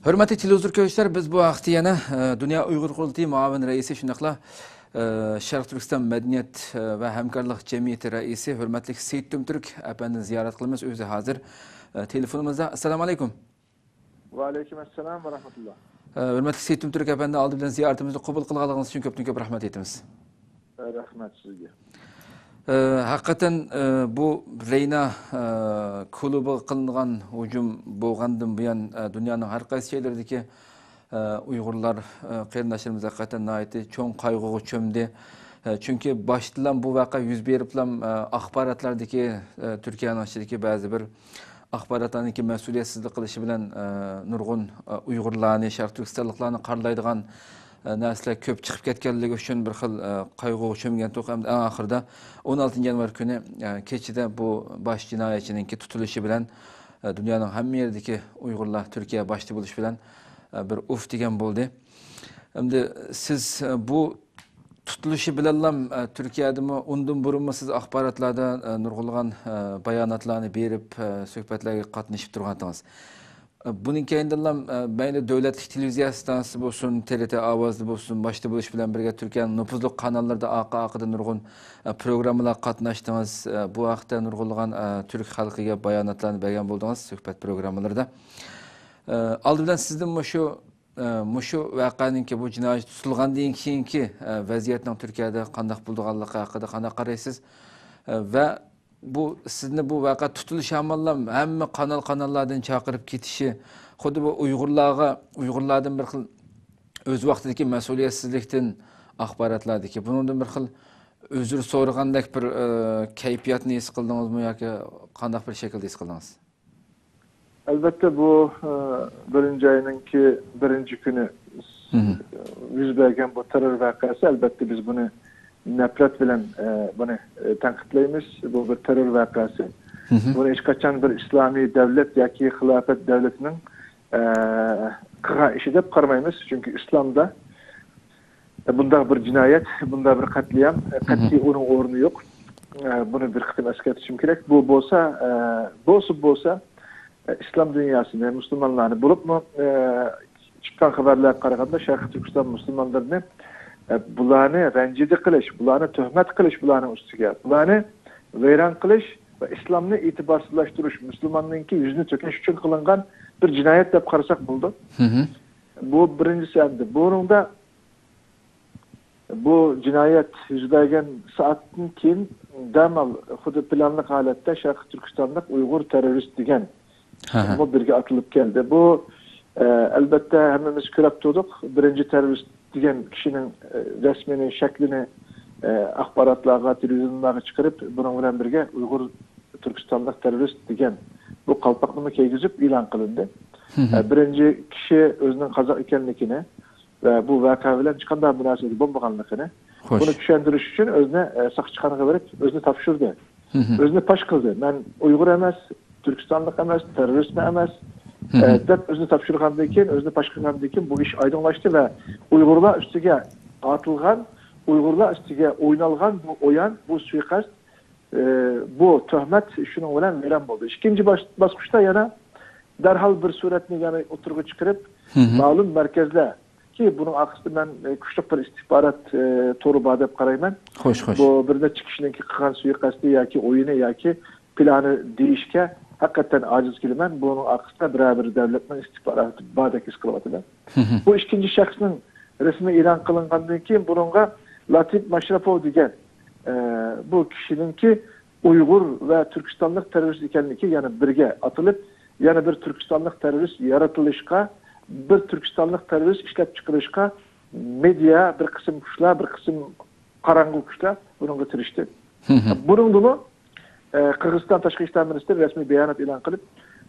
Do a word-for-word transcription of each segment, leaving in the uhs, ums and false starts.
ھۆرمەتلىك تېلېۋىزور كۆرۈشلەر، بىز بۇ ھەقتە يەنە، ئە، دۇنيا ئۇيغۇر قۇرۇلتىيى مۇئاۋىن رەئىسى، شۇنداقلا، ئە، شەرقىي تۈركىستان مەدەنىيەت، ئە، ۋە ھەمكارلىق جەمئىيىتى رەئىسى، ھۆرمەتلىك سېيىت تۈمتۈرك ئەپەندىنى زىيارەت قىلىمىز. ئۆزى ھازىر، ئە، تېلېفونىمىزدا. ئەسسالامۇ ئەلەيكۇم. ۋەئەلەيكۇم ئەسسالام ۋە رەھمەتۇللا. ئە، ھۆرمەتلىك سېيىت تۈمتۈرك ئەپەندى، ئالدى بىلەن زىيارىتىمىزنى قوبۇل قىلغانلىقىڭىز ئۈچۈن كۆپتىن كۆپ رەھمەت ئېيتىمىز. رەھمەت سىزگە. ئە، ھەقىقەتەن، ئە، بۇ رەينا، ئە، كۇلۇبىغا قىلىنغان ھۇجۇم بولغاندىن بۇيان، ئە، دۇنيانىڭ ھەر قايسى جايلىرىدىكى، ئە، ئۇيغۇرلار، ئە، قېرىنداشلىرىمىز ھەقىقەتەن ناھايىتى چوڭ قايغۇغا چۆمدى. ئە، چۈنكى باشتىلا بۇ ۋەقە يۈز بېرىپلا، ئە، ئاخباراتلاردىكى، ئە، تۈركىيەنىڭ ئىچىدىكى بەزى بىر ئاخباراتلارنىڭكى مەسئۇلىيەتسىزلىك قىلىشى بىلەن، ئە، نۇرغۇن، ئە، ئۇيغۇرلارنى، شەرقىي تۈركىستانلىقلارنى قارىلايدىغان، ئە، نەرسىلەر كۆپ چىقىپ كەتكەنلىكى ئۈچۈن بىر خىل، ئە، قايغۇغا چۆمگەنتۇق. ئەمدى ئەڭ ئاخىرىدا ئون ئالتىنچى يانۋار كۈنى، ئە، كېچىدە بۇ باش جىنايەتچىنىڭكى تۇتۇلۇشى بىلەن، ئە، دۇنيانىڭ ھەممە يېرىدىكى ئۇيغۇرلار تۈركىيە باشتا بولۇش بىلەن، ئە، بىر ئۇف دېگەن بولدى. ئەمدى سىز، ئە، بۇ تۇتۇلۇشى بىلەنلا، ئە، تۈركىيەدىمۇ ئۇندىن بۇرۇنمۇ سىز ئاخباراتلاردا، ئە، نۇرغۇنلىغان، ئە، باياناتلارنى بېرىپ، ئە، سۆھبەتلەرگە قاتنىشىپ تۇرغانتىڭىز. ئە، بۇنىڭ كەينىدىنلا، ئە، مەيلى دۆلەتلىك تېلېۋىزىيە ئىستانسىسى بولسۇن، تې رې تې ئاۋازدا بولسۇن، باشتا بولۇش بىلەن بىرگە تۈركىيەنىڭ نوپۇزلۇق قاناللىرىدا ئارقا-ئارقىدىن نۇرغۇن، ئە، پروگراممىلارغا قاتناشتىڭىز. ئە، بۇ ھەقتە نۇرغۇنلىغان، ئە، تۈرك خەلقىگە باياناتلارنى بەرگەن بولدىڭىز سۆھبەت پروگراممىلىرىدا. ئە، ئالدى بىلەن سىزدىن مۇشۇ ئە، مۇشۇ ۋەقەنىڭكى، بۇ جىنايەتچى تۇتۇلغاندىن كېيىنكى، ئە، ۋەزىيەتنىڭ تۈركىيەدە قانداق بولىدىغانلىقى ھەققىدە قانداق قارايسىز؟ ئە، ۋە بۇ سىزنى بۇ ۋەقە تۇتۇلۇشى ھامانلا ھەممە قانال-قاناللاردىن چاقىرىپ كېتىشى، خۇددى بۇ ئۇيغۇرلارغا، ئۇيغۇرلاردىن بىر خىل ئۆز ۋاقتىدىكى مەسئۇلىيەتسىزلىكتىن، ئاخباراتلاردىكى بۇنىڭدىن بىر خىل ئۆزۈر سورىغاندەك بىر، ئە، كەيپىياتنى ھېس قىلدىڭىزمۇ ياكى قانداق بىر شەكىلدە ھېس قىلدىڭىز؟ ئەلۋەتتە، بۇ، ئە، بىرىنچى ئاينىڭكى بىرىنچى كۈنى، مھم، يۈز بەرگەن بۇ تېررور ۋەقەسى، ئەلۋەتتە، بىز بۇنى نەپرەت بىلەن، ئە، بۇنى، ئە، تەنقىدلەيمىز. بۇ بىر تېررور ۋەقەسى. مھم. بۇنى ھېچقاچان بىر ئىسلامىي دەۋلەت ياكى خىلاپەت دەۋلىتىنىڭ، ئە، قىلغان ئىشى دەپ قارىمايمىز. چۈنكى ئىسلامدا بۇنداق بىر جىنايەت، بۇنداق بىر قەتلىئام، مھم، قەتئىي ئۇنىڭ ئورنى يوق. ئە، بۇنى بىر قېتىم ئەسكەرتىشىم كېرەك. بۇ بولسا، ئە، بولسا، بولسا، ئە، ئىسلام دۇنياسىنى، مۇسۇلمانلارنى، بولۇپمۇ، ئە، چىققان خەۋەرلەرگە قارىغاندا، شەرقىي تۈركىستان مۇسۇلمانلىرىنى، ئە، بۇلارنى رەنجىدە قىلىش، بۇلارنى تۆھمەت قىلىش بۇلارنىڭ ئۈستىگە، بۇلارنى ۋەيران قىلىش ۋە ئىسلامنى ئېتىبارسىزلاشتۇرۇش، مۇسۇلماننىڭكى يۈزىنى تۆكۈش ئۈچۈن قىلىنغان بىر جىنايەت دەپ قارىساق بولىدۇ. مھم. بۇ بىرىنچىسى ئەمدى. بۇنىڭدا بۇ جىنايەت يۈز بەرگەن سائەتتىن كېيىن دەرھال خۇددى پىلانلىق ھالەتتە شەرقىي تۈركىستانلىق ئۇيغۇر تېررورىست دېگەن ھە، ھە. بۇ بىرگە ئاتىلىپ كەلدى. بۇ، ئە، ئەلۋەتتە، ھەممىمىز كۆرۈپ تۇردۇق. بىرىنچى تېررورىست دېگەن كىشىنىڭ، ئە، رەسمىنى، شەكلىنى، ئە، ئاخباراتلارغا، تېلېۋىزىيونلارغا چىقىرىپ، بۇنىڭ بىلەن بىرگە ئۇيغۇر تۈركىستانلىق تېررورىست دېگەن بۇ قالپاقنىمۇ كىيگۈزۈپ ئېلان قىلىندى. ھە، بىرىنچى كىشى ئۆزىنىڭ قازاق ئىكەنلىكىنى ۋە بۇ ۋەقە بىلەن ھېچقانداق مۇناسىۋىتى بولمىغانلىقىنى، خوش. بۇنى چۈشەندۈرۈش ئۈچۈن ئۆزىنى، ئە، ساقچىخانىغا بېرىپ، ئۆزىنى تاپشۇردى. مھم. ئۆزىنى پاش قىلدى. مەن ئۇيغۇر ئەمەس، تۈركىستانلىق ئەمەس، تېررورىستمۇ ئەمەس، مھم. ئە، دەپ ئۆزىنى تاپشۇرغاندىن كېيىن، ئۆزىنى پاش قىلغاندىن كېيىن بۇ ئىش ئايدىڭلاشتى ۋە ئۇيغۇرلار ئۈستىگە ئاتىلغان، ئۇيغۇرلار ئۈستىگە ئوينالغان بۇ ئويۇن، بۇ سۇيىقەست، ئە، بۇ تۆھمەت شۇنىڭ بىلەن ۋەيران بولدى. ئىككىنچى باس-، باسقۇچتا يەنە دەرھال بىر سۈرەتنى يەنە ئوتتۇرىغا چىقىرىپ، مھم. مەلۇم مەركەزلەر، كى بۇنىڭ ئارقىسىدا مەن، ئە، كۈچلۈك بىر ئىستىخبارات، ئە، تورى بار دەپ قارايمەن. خوش، خوش. بۇ بىر نەچچە كىشىنىڭكى قىلغان سۇيىقەستى ياكى ئويۇنى ياكى پىلانى دېيىشكە ھەقىقەتەن ئاجىز كېلىمەن. بۇنىڭ ئارقىسىدا بىرەر بىر دەۋلەتنىڭ ئىستىخباراتى باردەك ھېس قىلىۋاتىمەن. مھم. بۇ ئىككىنچى شەخسنىڭ رەسمى ئېلان قىلىنغاندىن كېيىن بۇنىڭغا لاتىپ ماشرافوۋ دېگەن، ئە، بۇ كىشىنىڭكى ئۇيغۇر ۋە تۈركىستانلىق تېررورىست ئىكەنلىكى يەنە بىرگە ئاتىلىپ، يەنە بىر تۈركىستانلىق تېررورىست يارىتىلىشقا، بىر تۈركىستانلىق تېررورىست ئىشلەپ چىقىرىشقا مېدىيا، بىر قىسىم كۈچلەر، بىر قىسىم قاراڭغۇ كۈچلەر بۇنىڭغا تىرىشتى. مھم. بۇنىڭدىمۇ، ئە، قىرغىزىستان تاشقى ئىشلار مىنىستىرى رەسمىي بايانات ئېلان قىلىپ،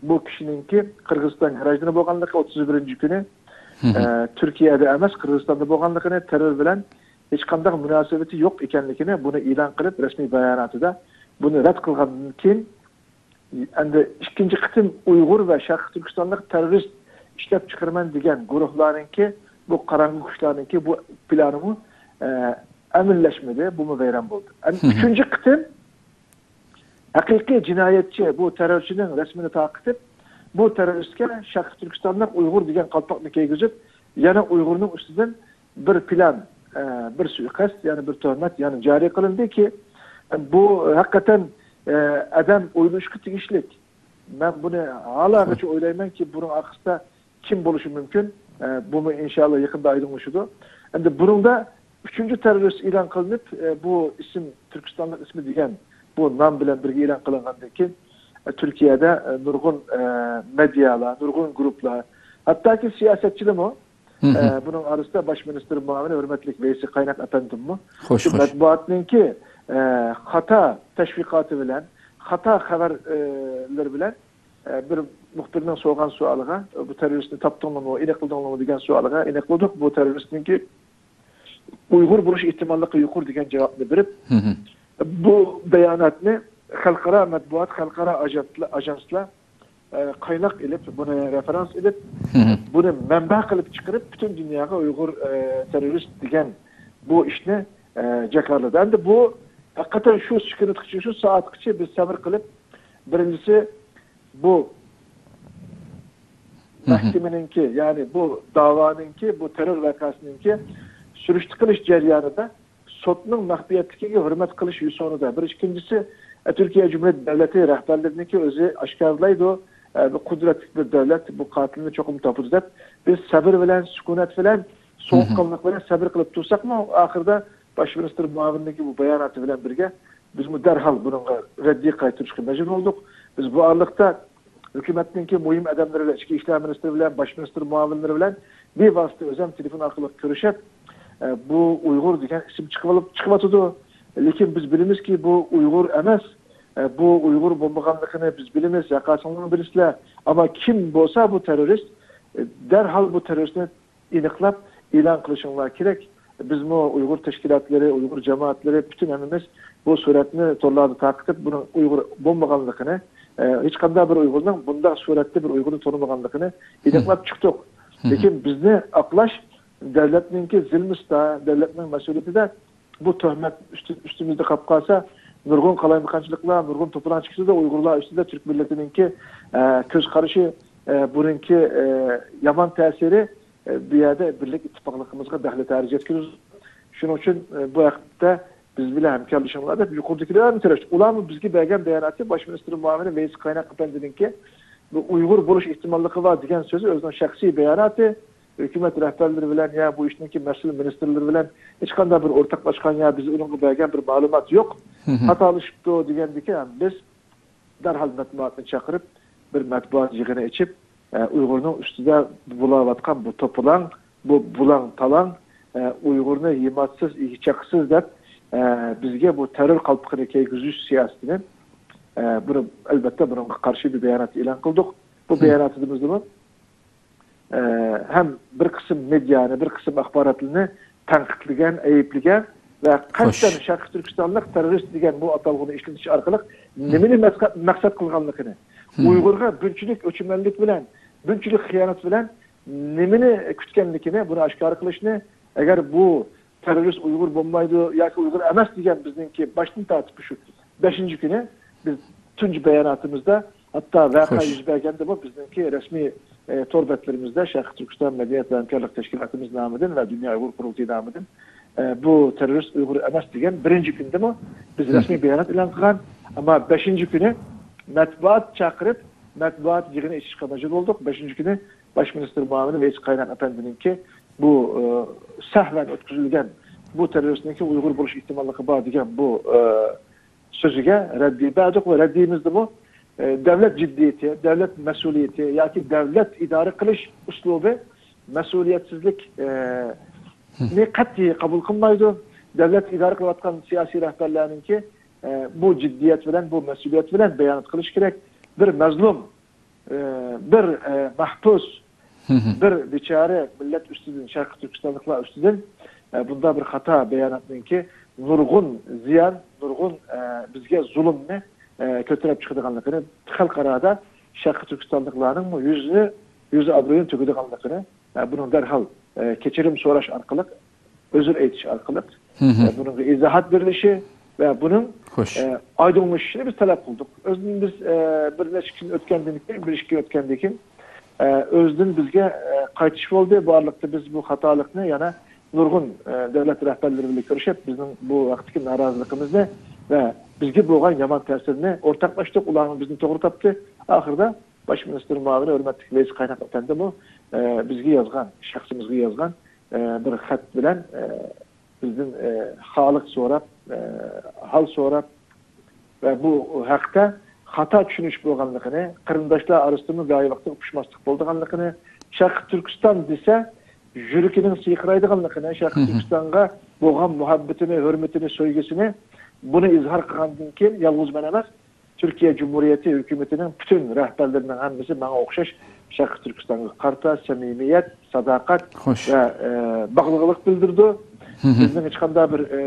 بۇ كىشىنىڭكى قىرغىزىستان گراژدىنى بولغانلىقى، ئوتتۇز بىرىنچى كۈنى، مھم. ئە، تۈركىيەدە ئەمەس، قىرغىزىستاندا بولغانلىقىنى، تېررور بىلەن ھېچقانداق مۇناسىۋىتى يوق ئىكەنلىكىنى بۇنى ئېلان قىلىپ، رەسمىي باياناتىدا بۇنى رەت قىلغاندىن كېيىن، ئەمدى ئىككىنچى قېتىم ئۇيغۇر ۋە شەرقىي تۈركىستانلىق تېررورىست ئىشلەپ چىقىرىمەن دېگەن گۇرۇھلارنىڭكى، بۇ قاراڭغۇ كۈچلەرنىڭكى بۇ پىلانىمۇ، ئە، ئەمەلىيلەشمىدى، بۇمۇ ۋەيران بولدى. ئەمدى مھم. ئۈچىنچى قېتىم ھەقىقىي جىنايەتچى، بۇ تېررورچىنىڭ رەسمىنى تارقىتىپ، بۇ تېررورىستكە شەرقىي تۈركىستانلىق ئۇيغۇر دېگەن قالپاقنى كىيگۈزۈپ، يەنە ئۇيغۇرنىڭ ئۈستىدىن بىر پىلان، ئە، بىر سۇيىقەست، يەنى بىر تۆھمەت يەنە جارى قىلىندىكى، بۇ ھەقىقەتەن، ئە، ئادەم ئويلىشىشقا تېگىشلىك. مەن بۇنى ھازىرغىچە ئويلايمەنكى، بۇنىڭ ئارقىسىدا كىم بولۇشى مۇمكىن؟ ئە، بۇمۇ ئىنشاللا يېقىندا ئايدىڭلىشىدۇ. ئەمدى بۇنىڭدا ئۈچىنچى تېررورىست ئېلان قىلىنىپ، ئە، بۇ ئىسىم، تۈركىستانلىق ئىسمى دېگەن بۇ نام بىلەن بىرگە ئېلان قىلىنغاندىن كېيىن، ئە، تۈركىيەدە، ئە، نۇرغۇن، ئە، مېدىيالار، نۇرغۇن گۇرۇپپىلار، ھەتتاكى سىياسەتچىلەرمۇ، ئە، بۇنىڭ ئارىسىدا باش مىنىستىر مۇئاۋىنى ھۆرمەتلىك ۋەيسى قايناق ئەپەندىممۇ شۇ مەتبۇئاتنىڭكى، ئە، خاتا تەشۋىقاتى بىلەن، خاتا خەۋەرلىرى بىلەن، ئە، بىر مۇخبىرنىڭ سورىغان سوئالىغا، «بۇ تېررورىستنى تاپتىڭلارمۇ، ئېنىقلىدىڭلارمۇ؟» دېگەن سوئالىغا، «ئېنىقلىدۇق، بۇ تېررورىستنىڭكى ئۇيغۇر بولۇش ئېھتىماللىقى يۇقىرى» دېگەن جاۋابنى بېرىپ، بۇ باياناتنى خەلقئارا مەتبۇئات، خەلقئارا ئاژانسلار، ئاژانسلار، ئە، قايناق ئېلىپ، بۇنى رېفېرانس ئېلىپ، بۇنى مەنبە قىلىپ چىقىرىپ، پۈتۈن دۇنياغا ئۇيغۇر، ئە، تېررورىست دېگەن بۇ ئىشنى، ئە، جاكارلىدى. ئەمدى بۇ ھەقىقەتەن شۇ سېكۇنتقىچە، شۇ سائەتكىچە بىز سەۋر قىلىپ، بىرىنچىسى، بۇ مەھكىمىنىڭكى، يەنى بۇ داۋانىڭكى، بۇ تېررور ۋەقەسىنىڭكى سۈرۈشتە قىلىش جەريانىدا سوتنىڭ مەخپىيەتلىكىگە ھۆرمەت قىلىش يوسۇنىدا. بىر، ئىككىنچىسى، ئە، تۈركىيە جۇمھۇرىيەت دۆلىتى رەھبەرلىرىنىڭكى ئۆزى ئاشكارىلايدۇ، ئە، بۇ قۇدرەتلىك بىر دۆلەت بۇ قاتىلنى چوقۇم تاپىدۇ دەپ، بىز سەۋر بىلەن، سۈكۈنەت بىلەن، سوغۇققانلىق بىلەن سەۋر قىلىپ تۇرساقمۇ، ئاخىرىدا باش مىنىستىر مۇئاۋىنىنىڭكى بۇ باياناتى بىلەن بىرگە، بىزمۇ دەرھال بۇنىڭغا رەددىيە قايتۇرۇشقا مەجبۇر بولدۇق. بىز بۇ ئارىلىقتا ھۆكۈمەتنىڭكى مۇھىم ئادەملىرى بىلەن، ئىچكى ئىشلار مىنىستىرى بىلەن، باش مىنىستىر مۇئاۋىنلىرى بىلەن بىۋاسىتە ئۆزۈم تېلېفون ئارقىلىق كۆرۈشۈپ، ئە، بۇ ئۇيغۇر دېگەن ئىسىم چىقىۋالىپ، چىقىۋاتىدۇ. لېكىن بىز بىلىمىزكى، بۇ ئۇيغۇر ئەمەس. ئە، بۇ ئۇيغۇر بولمىغانلىقىنى بىز بىلىمىز، ۋەقەسىنىمۇ بىلىسىلەر. ئەمما كىم بولسا بۇ تېررورىست، ئە، دەرھال بۇ تېررورىستنى ئېنىقلاپ ئېلان قىلىشىڭلار كېرەك. بىزمۇ ئۇيغۇر تەشكىلاتلىرى، ئۇيغۇر جامائەتلىرى، پۈتۈن ھەممىمىز بۇ سۈرەتنى تورلاردا تارقىتىپ، بۇنىڭ ئۇيغۇر بولمىغانلىقىنى، ئە، ھېچقانداق بىر ئۇيغۇرنىڭ بۇنداق سۈرەتتە بىر ئۇيغۇرنى تونۇمىغانلىقىنى ئېنىقلاپ چىقتۇق. لېكىن بىزنى ئاقلاش، دۆلەتنىڭكى زىممىسىدا، دۆلەتنىڭ مەسئۇلىيىتىدە بۇ تۆھمەت ئۈستى-، ئۈستىمىزدە قاپ قالسا، نۇرغۇن قالايمىقانچىلىقلار، نۇرغۇن توپىلاڭ چىقسىدۇ، ئۇيغۇرلار ئۈستىدە تۈرك مىللىتىنىڭكى، ئە، كۆز قارىشى، ئە، بۇنىڭكى، ئە، يامان تەسىرى، ئە، بۇ يەردە بىرلىك ئىتتىپاقلىقىمىزغا دەخلى تەرۇز يەتكۈزىدۇ. شۇنىڭ ئۈچۈن، ئە، بۇ ھەقتە بىز بىلەن ھەمكارلىشىڭلار دەپ يۇقىرىدىكىلەرنى تىرەشتۇق. ئۇلارمۇ بىزگە بەرگەن باياناتى، باش مىنىستىر مۇئاۋىنى ۋەيسى قايناق ئەپەندىنىڭكى بۇ ئۇيغۇر بولۇش ئېھتىماللىقى بار دېگەن سۆزى ئۆزىنىڭ شەخسىي باياناتى. ھۆكۈمەت رەھبەرلىرى بىلەن يا بۇ ئىشنىڭكى مەسئۇل مىنىستىرلىرى بىلەن ھېچقانداق بىر ئورتاقلاشقان يا بىز ئۇنىڭغا بەرگەن بىر مەلۇمات يوق. خاتالىشىپتۇ دېگەندىكىن، بىز دەرھال مەتبۇئاتنى چاقىرىپ، بىر مەتبۇئات يىغىنى ئېچىپ، ئە، ئۇيغۇرنىڭ ئۈستىدە بولاۋاتقان بۇ توپىلاڭ، بۇ بۇلاڭ-تالاڭ، ئە، ئۇيغۇرنى يېماچسىز، ئېگىچاقسىز دەپ، ئە، بىزگە بۇ تېررور قالپىقىنى كىيگۈزۈش سىياسىتىنى، ئە، بۇنى، ئەلۋەتتە، بۇنىڭغا قارشى بىر بايانات ئېلان قىلدۇق. بۇ باياناتىمىزدىمۇ ئە، ھەم بىر قىسىم مېدىيانى، بىر قىسىم ئاخباراتلارنى تەنقىدلىگەن، ئەيىبلىگەن ۋە قەستەن شەرقىي تۈركىستانلىق تېررورىست دېگەن بۇ ئاتالغۇنى ئىشلىتىش ئارقىلىق نېمىنى مەقسەت، مەقسەت قىلغانلىقىنى، ئۇيغۇرغا بۇنچىلىك ئۆچمەنلىك بىلەن، بۇنچىلىك خىيانەت بىلەن نېمىنى كۈتكەنلىكىنى، بۇنى ئاشكارا قىلىشنى، ئەگەر بۇ تېررورىست ئۇيغۇر بولمايدۇ ياكى ئۇيغۇر ئەمەس دېگەن بىزنىڭكى باشتىن تارتىپ شۇ بەشىنچى كۈنى بىز تۇنجى باياناتىمىزدا، ھەتتا ۋەقە يۈز بەرگەندىمۇ بىزنىڭكى رەسمىي، ئە، تور بەتلىرىمىزدە شەرقىي تۈركىستان مەدەنىيەت ۋە ھەمكارلىق تەشكىلاتىمىز نامىدىن ۋە دۇنيا ئۇيغۇر قۇرۇلتىيى نامىدىن، ئە، بۇ تېررورىست ئۇيغۇر ئەمەس دېگەن بىرىنچى كۈندىمۇ بىز رەسمىي بايانات ئېلان قىلغان. ئەمما بەشىنچى كۈنى مەتبۇئات چاقىرىپ، مەتبۇئات يىغىنى ئېچىشقا مەجبۇر بولدۇق. بەشىنچى كۈنى باش مىنىستىر مۇئاۋىنى ۋەيسى قايناق ئەپەندىنىڭكى بۇ، ئە، سەھۋەن ئۆتكۈزۈلگەن، بۇ تېررورىستنىڭكى ئۇيغۇر بولۇش ئېھتىماللىقى بار دېگەن بۇ، ئە، سۆزىگە رەددىيە بەردۇق ۋە رەددىيىمىزدىمۇ، ئە، دۆلەت جىددىيىتى، دۆلەت مەسئۇلىيىتى ياكى دۆلەت ئىدارە قىلىش ئۇسلۇبى مەسئۇلىيەتسىزلىك، ئە، نى قەتئىي قوبۇل قىلمايدۇ. دۆلەت ئىدارە قىلىۋاتقان سىياسىي رەھبەرلەرنىڭكى، ئە، بۇ جىددىيەت بىلەن، بۇ مەسئۇلىيەت بىلەن بايانات قىلىشى كېرەك. بىر مەزلۇم، ئە، بىر، ئە، مەھبۇس، بىر بىچارە مىللەت ئۈستىدىن، شەرقىي تۈركىستانلىقلار ئۈستىدىن، ئە، بۇنداق بىر خاتا باياناتنىڭكى نۇرغۇن زىيان، نۇرغۇن، ئە، بىزگە زۇلۇمنى، ئە، كۆتۈرۈپ چىقىدىغانلىقىنى، خەلقئارادا شەرقىي تۈركىستانلىقلارنىڭ يۈزىنى، يۈز ئابرۇيىنى تۆكىدىغانلىقىنى، ئە، بۇنىڭ دەرھال، ئە، كەچۈرۈم سوراش ئارقىلىق، ئۆزۈر ئېيتىش ئارقىلىق، ئە، بۇنىڭغا ئىزاھات بېرىلىشى ۋە بۇنىڭ خوش. ئە، ئايدىڭلىشىشىنى بىز تەلەپ قىلدۇق. ئۆزىدىن بىز، ئە، بىر نەچچە كۈن ئۆتكەندىن كېيىن، بىر ئىككى كۈن ئۆتكەندىن كېيىن، ئە، ئۆزىدىن بىزگە، ئە، قايتىش بولدى. بۇ ئارىلىقتا بىز بۇ خاتالىقنى يەنە نۇرغۇن، ئە، دۆلەت رەھبەرلىرى بىلەن كۆرۈشۈپ، بىزنىڭ بۇ ھەقتىكى نارازىلىقىمىزنى ۋە بىزگە بولغان يامان تەسىرىنى ئورتاقلاشتۇق. ئۇلارمۇ بىزنى توغرا تاپتى. ئاخىرىدا باش مىنىستىر مۇئاۋىنى ھۆرمەتلىك ۋەيس قايناق ئەپەندىمۇ، ئە، بىزگە يازغان، شەخسىمىزگە يازغان، ئە، بىر خەت بىلەن، ئە، بىزدىن، ئە، خالىق سوراپ، ئە، ھال سوراپ ۋە بۇ ھەقتە خاتا چۈشىنىش بولغانلىقىنى، قېرىنداشلار ئارىسىدىمۇ گاھى ۋاقتىدا ئۇقۇشماسلىق بولىدىغانلىقىنى، شەرقىي تۈركىستان دېسە يۈرىكىنىڭ سىرقىرايدىغانلىقىنى، شەرقىي تۈركىستانغا بولغان مۇھەببىتىنى، ھۆرمىتىنى، سۆيگۈسىنى، بۇنى ئىزھار قىلغاندىن كېيىن يالغۇز مەن ئەمەس، تۈركىيە جۇمھۇرىيىتى ھۆكۈمىتىنىڭ پۈتۈن رەھبەرلىرىنىڭ ھەممىسى ماڭا ئوخشاش شەرقىي تۈركىستانغا قارىتا سەمىمىيەت، ساداقەت ۋە، ئە، باغلىقلىق بىلدۈرىدۇ. بىزنىڭ ھېچقانداق بىر، ئە،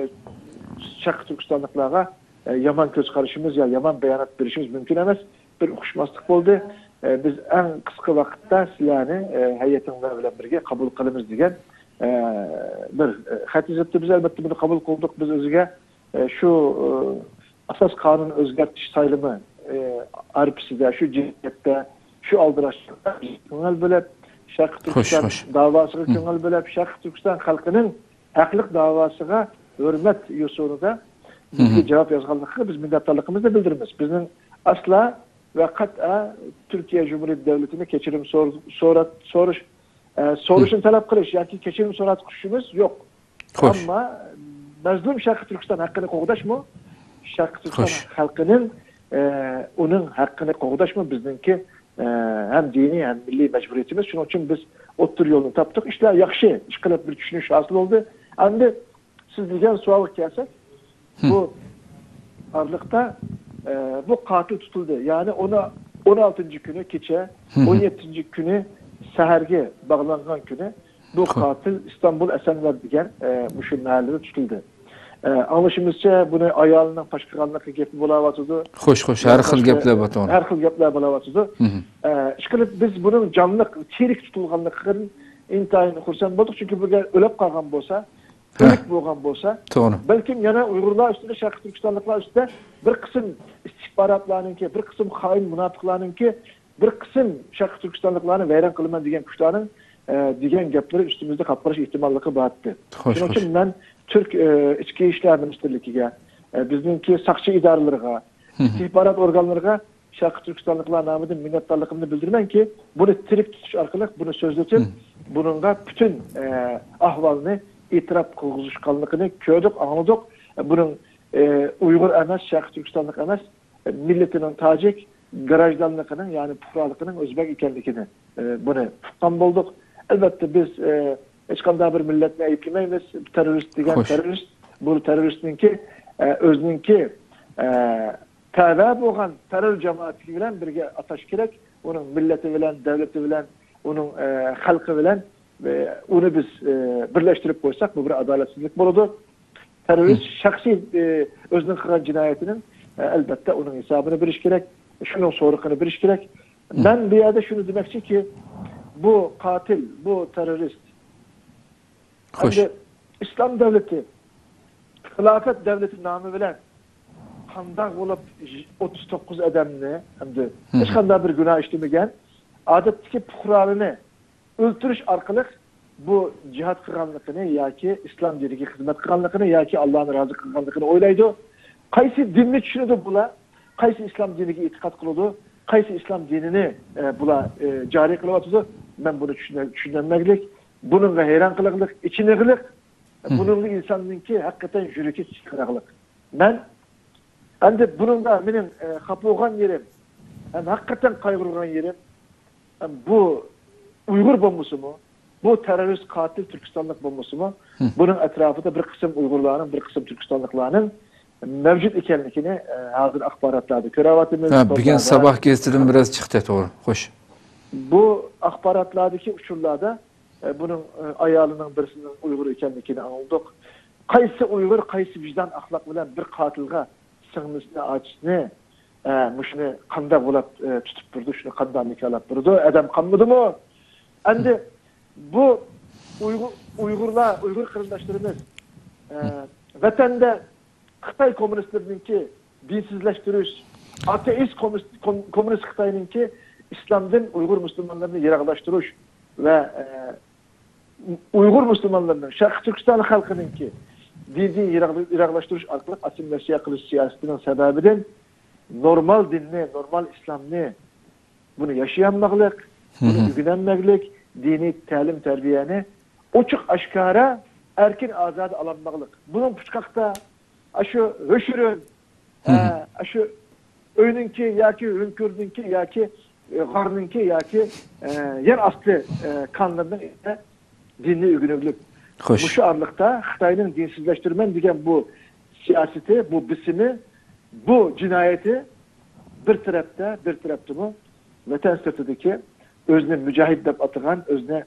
شەرقىي تۈركىستانلىقلارغا، ئە، يامان كۆز قارىشىمىز يا يامان بايانات بېرىشىمىز مۇمكىن ئەمەس. بىر ئۇقۇشماسلىق بولدى. ئە، بىز ئەڭ قىسقا ۋاقىتتا سىلەرنى، ئە، ھەيئىتىڭلار بىلەن بىرگە قوبۇل قىلىمىز دېگەن، ئە، بىر، ئە، خەت يېزىپتۇ. بىز ئەلۋەتتە بۇنى قوبۇل قىلدۇق. بىز ئۆزىگە ئە، شۇ، ئە، ئاساس قانۇن ئۆزگەرتىش سايلىمى، ئە، ئارپىسىدە، شۇ جىنايەتتە، شۇ ئالدىراشلىقتا كۆڭۈل بۆلۈپ، شەرقىي تۈركىستان داۋاسىغا كۆڭۈل بۆلۈپ، شەرقىي تۈركىستان خەلقىنىڭ ھەقلىق داۋاسىغا ھۆرمەت يوسۇنىدا بىزگە جاۋاب يازغانلىقىغا بىز مىننەتدارلىقىمىزنى بىلدۈرىمىز. بىزنىڭ ئاسلا ۋە قەتئىي تۈركىيە جۇمھۇرىيىتى دۆلىتىنى كەچۈرۈم سور-، سورات-، سورۇش، ئە، سورىشىنى تەلەپ قىلىش ياكى كەچۈرۈم سوراتقۇچىمىز يوق. ئەمما مەزلۇم شەرقىي تۈركىستان ھەققىنى قوغداشمۇ، شەرقىي تۈركىستان خەلقىنىڭ، ئە، ئۇنىڭ ھەققىنى قوغداشمۇ بىزنىڭكى، ئە، ھەم دىنىي، ھەم مىللىي مەجبۇرىيىتىمىز. شۇنىڭ ئۈچۈن بىز ئوتتۇرا يولنى تاپتۇق. ئىشلار ياخشى، ئىشقىلىپ بىر چۈشىنىش ھاسىل بولدى. ئەمدى سىز دېگەن سوئالغا كەلسەك، بۇ ئارىلىقتا، ئە، بۇ قاتىل تۇتۇلدى. يەنى ئۇنى ئون ئالتىنچى كۈنى كېچە، ئون يەتتىنچى كۈنى سەھەرگە باغلانغان كۈنى بۇ قاتىل ئىستانبۇل ئەسەنلەر دېگەن، ئە، مۇشۇ مەھەللىدە تۇتۇلدى. ئە، ئاڭلىشىمىزچە، بۇنى ئايالىنىڭ پاش قىلغانلىقى گېپى بولاۋاتىدۇ. خوش، خوش، ھەر خىل گەپلەر بار، توغرا. ھەر خىل گەپلەر بولاۋاتىدۇ. ئە، ئىشقىلىپ، بىز بۇنىڭ جانلىق، تىرىك تۇتۇلغانلىقىدىن ئىنتايىن خۇرسەن بولدۇق. چۈنكى بۇ گەپ ئۆلۈپ قالغان بولسا، ئۆلۈك بولغان بولسا، توغرا. بەلكىم يەنە ئۇيغۇرلار ئۈستىدە، شەرقىي تۈركىستانلىقلار ئۈستىدە بىر قىسىم ئىستىخباراتلارنىڭكى، بىر قىسىم خائىن مۇناپىقلارنىڭكى، بىر قىسىم شەرقىي تۈركىستانلىقلارنى ۋەيران قىلىمەن دېگەن كۈچلەرنىڭ، ئە، دېگەن گەپلىرى ئۈستىمىزدە قاپقارىش ئېھتىماللىقى بار ئىدى. خوش، شۇنىڭ ئۈچۈن مەن تۈرك، ئە، ئىچكى ئىشلار مىنىستىرلىكىگە، ئە، بىزنىڭكى ساقچى ئىدارىلىرىغا، ئىستىخبارات ئورگانلىرىغا شەرقىي تۈركىستانلىقلار نامىدىن مىننەتدارلىقىمنى بىلدۈرىمەنكى، بۇنى تىرىك تۇتۇش ئارقىلىق بۇنى سۆزلىتىپ، بۇنىڭغا پۈتۈن، ئە، ئەھۋالنى ئېتىراپ قىلغۇزۇشقانلىقىنى كۆردۇق، ئاڭلىدۇق. بۇنىڭ، ئە، ئۇيغۇر ئەمەس، شەرقىي تۈركىستانلىق ئەمەس، ئە، مىللىتىنىڭ تاجىك، گراژدانلىقىنىڭ، يەنى پۇقرالىقىنىڭ ئۆزبەك ئىكەنلىكىنى، ئە، بۇنى ئۇققان بولدۇق. ئەلۋەتتە، بىز، ئە، ھېچقانداق بىر مىللەتنى ئەيىبلىمەيمىز. تېررورىست دېگەن تېررورىست، بۇ تېررورىستنىڭكى، ئە، ئۆزىنىڭكى، ئە، تەۋە بولغان تېررور جامائىتى بىلەن بىرگە ئاتاش كېرەك. ئۇنىڭ مىللىتى بىلەن، دۆلىتى بىلەن، ئۇنىڭ، ئە، خەلقى بىلەن، ئە، ئۇنى بىز، ئە، بىرلەشتۈرۈپ قويساق، بۇ بىر ئادالەتسىزلىك بولىدۇ. تېررورىست شەخسىي، ئە، ئۆزىنىڭ قىلغان جىنايىتىنىڭ، ئە، ئەلۋەتتە، ئۇنىڭ ھېسابىنى بېرىش كېرەك، شۇنىڭ سورىقىنى بېرىش كېرەك. مەن بۇ يەردە شۇنى دېمەكچىكى، بۇ قاتىل، بۇ تېررورىست، ئەمدى ئىسلام دۆلىتى، خىلاپەت دۆلىتى نامى بىلەن قانداق بولۇپ ئوتتۇز توققۇز ئادەمنى، ئەمدى ھېچقانداق بىر گۇناھ ئىشلىمىگەن ئادەتتىكى پۇقرالىنى ئۆلتۈرۈش ئارقىلىق بۇ جىھاد قىلغانلىقىنى ياكى ئىسلام دىنىگە خىزمەت قىلغانلىقىنى ياكى ئاللانى رازى قىلغانلىقىنى ئويلايدۇ. قايسى دىننى چۈشىنىدۇ بۇلار؟ قايسى ئىسلام دىنىگە ئېتىقاد قىلىدۇ؟ قايسى ئىسلام دىنىنى، ئە، بۇلار، ئە، جارى قىلىۋاتىدۇ؟ مەن بۇنى چۈشىنە-، چۈشىنەلمەگلىك، بۇنىڭغا ھەيران قېلىقلىق، ئىچىنى يىغلىق، بۇنىڭغا ئىنساننىڭكى ھەقىقەتەن يۈرىكى سىقىراقلىق. مەن ئەمدى بۇنىڭدا مېنىڭ، ئە، خاپا بولغان يېرىم ھەم ھەقىقەتەن قايغۇرغان يېرىم، ھەم بۇ ئۇيغۇر بولمىسىمۇ، بۇ تېررورىست قاتىل تۈركىستانلىق بولمىسىمۇ، بۇنىڭ ئەتراپىدا بىر قىسىم ئۇيغۇرلارنىڭ، بىر قىسىم تۈركىستانلىقلارنىڭ مەۋجۇت ئىكەنلىكىنى، ئە، ھازىر ئاخباراتلاردا كۆرۈۋاتىمىز. ھە، بۈگۈن ساباھ گېزىتىدىن بىراز چىقتى، توغرا. خوش. بۇ ئاخباراتلاردىكى ئۇچۇرلاردا، ئە، بۇنىڭ، ئە، ئايالىنىڭ بىرسىنىڭ ئۇيغۇر ئىكەنلىكىنى ئاڭلىدۇق. قايسى ئۇيغۇر، قايسى ۋىجدان ئەخلاق بىلەن بىر قاتىلغا سىڭلىسىنى، ئاچىسىنى، ئە، مۇشۇنى قانداق بۇلاپ، ئە، تۇتۇپ بېرىدۇ، شۇنى قانداق نىكاھلاپ بېرىدۇ، ئادەم قالمىدىمۇ؟ ئەمدى بۇ ئۇيغۇر، ئۇيغۇرلار، ئۇيغۇر قېرىنداشلىرىمىز، ئە، ۋەتەندە خىتاي كوممۇنىستلىرىنىڭكى دىنسىزلەشتۈرۈش، ئاتېئىست كوممۇنىست، كوم-، كوممۇنىست خىتاينىڭكى ئىسلامدىن ئۇيغۇر مۇسۇلمانلىرىنى يىراقلاشتۇرۇش ۋە، ئە، ئۇيغۇر مۇسۇلمانلىرىنىڭ، شەرقىي تۈركىستان خەلقىنىڭكى دىنىدىن يىراق-، يىراقلاشتۇرۇش ئارقىلىق ئاسسىمىلياتسىيە قىلىش سىياسىتىنىڭ سەۋەبىدىن نورمال دىننى، نورمال ئىسلامنى، بۇنى ياشىيالماقلىق، بۇنى ئۆگىنەلمەكلىك، دىنىي تەلىم-تەربىيەنى ئوچۇق-ئاشكارا، ئەركىن-ئازادە ئالالماقلىق. بۇنىڭ پۇچقاقتا، ئاشۇ ھۆشۈرۈن، ئە، ئاشۇ ئۆينىڭكى ياكى ھۆڭكۈرنىڭكى ياكى، ئە، غارنىڭكى ياكى، ئە، يەر ئاستى، ئە، كانلىرىنىڭ ئىچىدە دىننى ئۆگىنىۋېلىپ، خوش. مۇشۇ ئارىلىقتا خىتاينىڭ دىنسىزلەشتۈرىمەن دېگەن بۇ سىياسىتى، بۇ بېسىمى، بۇ جىنايىتى بىر تەرەپتە، بىر تەرەپتىمۇ ۋەتەن سىرتىدىكى ئۆزىنى مۇجاھىد دەپ ئاتىغان، ئۆزىنى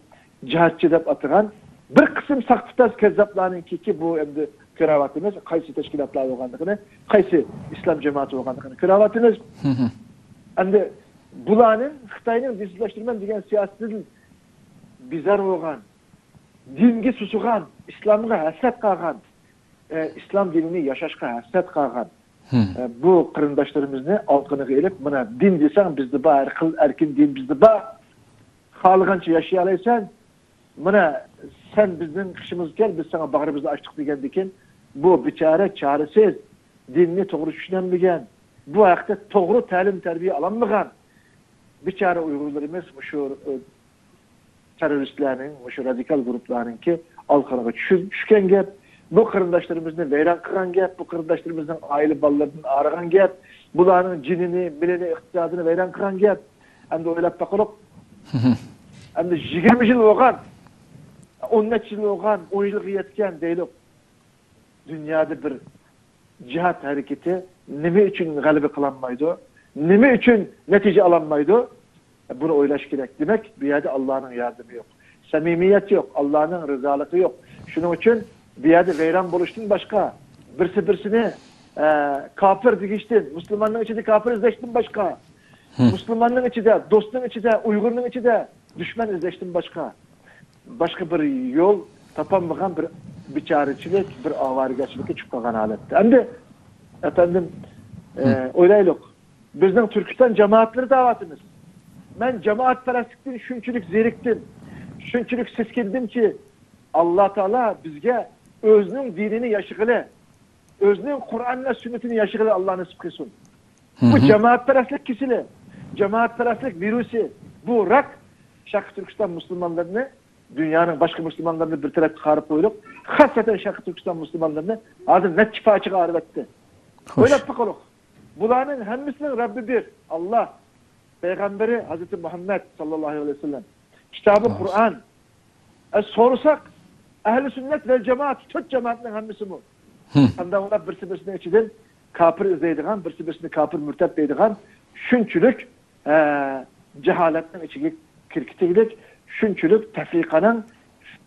جىھادچى دەپ ئاتىغان بىر قىسىم ساختىپەز كەززاپلارنىڭكىكى بۇ ئەمدى كۆرۈۋاتىمىز، قايسى تەشكىلاتلار بولغانلىقىنى، قايسى ئىسلام جامائىتى بولغانلىقىنى كۆرۈۋاتىمىز. ئەمدى بۇلارنىڭ خىتاينىڭ دىنسىزلەشتۈرىمەن دېگەن سىياسىتىدىن بىزار بولغان، دىنگە سۇسىغان، ئىسلامغا ھەسرەت قالغان، ئە، ئىسلام دىنىنى ياشاشقا ھەسرەت قالغان، ئە، بۇ قېرىنداشلىرىمىزنى ئالقىنىغا ئېلىپ، مانا، دىن دېسەڭ بىزدە بار، ھەر خىل ئەركىن دىن بىزدە بار، خالىغانچە ياشىيالايسەن، مانا، سەن بىزنىڭ قېشىمىزغا كەل، بىز ساڭا باغرىمىزنى ئاچتۇق دېگەندىكىن، بۇ بىچارە چارىسىز، دىننى توغرا چۈشىنەلمىگەن، بۇ ھەقتە توغرا تەلىم-تەربىيە ئالالمىغان بىچارە ئۇيغۇرلىرىمىز مۇشۇ، ئە، تېررورىستلارنىڭ، مۇشۇ رادىكال گۇرۇپپىلارنىڭكى ئالقىنىغا چۈشۈ-، چۈشكەن گەپ. بۇ قېرىنداشلىرىمىزنى ۋەيران قىلغان گەپ، بۇ قېرىنداشلىرىمىزنىڭ ئائىلە بالىلىرىدىن ئايرىغان گەپ، بۇلارنىڭ جېنىنى، مېلىنى، ئىقتىسادىنى ۋەيران قىلغان گەپ. ئەمدى ئويلاپ باقىلۇق. ئەمدى يىگىرمە يىل بولغان، ئون نەچچە يىل بولغان، ئون يىلغا يەتكەن دەيلۇق. دۇنيادا بىر جىھاد ھەرىكىتى نېمە ئۈچۈن غەلىبە قىلالمايدۇ؟ نېمە ئۈچۈن نەتىجە ئالالمايدۇ؟ بۇنى ئويلاش كېرەك. دېمەك، بۇ يەردە ئاللانىڭ ياردىمى يوق. سەمىمىيەت يوق، ئاللانىڭ رىزالىقى يوق. شۇنىڭ ئۈچۈن بۇ يەردە ۋەيران بولۇشتىن باشقا، بىرسى بىرسىنى، ئە، كاپىر دېيىشتىن، مۇسۇلماننىڭ ئىچىدە كاپىر ئىزدەشتىن باشقا، مۇسۇلماننىڭ ئىچىدە، دوستنىڭ ئىچىدە، ئۇيغۇرنىڭ ئىچىدە دۈشمەن ئىزدەشتىن باشقا، باشقا بىر يول تاپالمىغان بىر بىچارىچىلىك، بىر ئاۋارىگەرچىلىككە چۈشۈپ قالغان ھالەتتە. ئەمدى، ئەپەندىم، ئە، ئويلايلۇق. بىزنىڭ تۈركىستان جامائەتلىرى دەۋاتىمىز. مەن جامائەتپەرەسلىكتىن شۇنچىلىك زېرىكتىم، شۇنچىلىك سېسكەندىمكى، ئاللا تائالا بىزگە ئۆزىنىڭ دىنىنى ياشىغىلى، ئۆزىنىڭ قۇرئان ۋە سۈننىتىنى ياشىغىلى ئاللا نېسىپ قىلسۇن. بۇ جامائەتپەرەسلىك كېسىلى. جامائەتپەرەسلىك ۋىرۇسى. بۇ راك شەرقىي تۈركىستان مۇسۇلمانلىرىنى، دۇنيانىڭ باشقا مۇسۇلمانلىرىنى بىر تەرەپكە قايرىپ قويۇپ، خاسسەتەن شەرقىي تۈركىستان مۇسۇلمانلىرىنى ھازىر نەچچە پارچىغا ئايرىۋەتتى. خوش. ئويلاپ باقىلۇق. بۇلارنىڭ ھەممىسىنىڭ رەببى بىر، ئاللا. پەيغەمبىرى ھەزرىتى مۇھەممەد ساللاللاھۇ ئەلەيھى ۋەسەللەم. كىتابى قۇرئان. ئە، سورىساق، ئەھلى سۈننەت ۋەل جامائەت، تۆت جامائەتنىڭ ھەممىسىمۇ. قانداق بولۇپ بىرسى بىرسىنىڭ ئىچىدىن كاپىر ئىزدەيدىغان، بىرسى بىرسىنى كاپىر مۇرتەت دەيدىغان شۇنچىلىك، ئە، جاھالەتنىڭ ئىچىگە كىرىپ كېتىگلىك، شۇنچىلىك تەفرىقەنىڭ،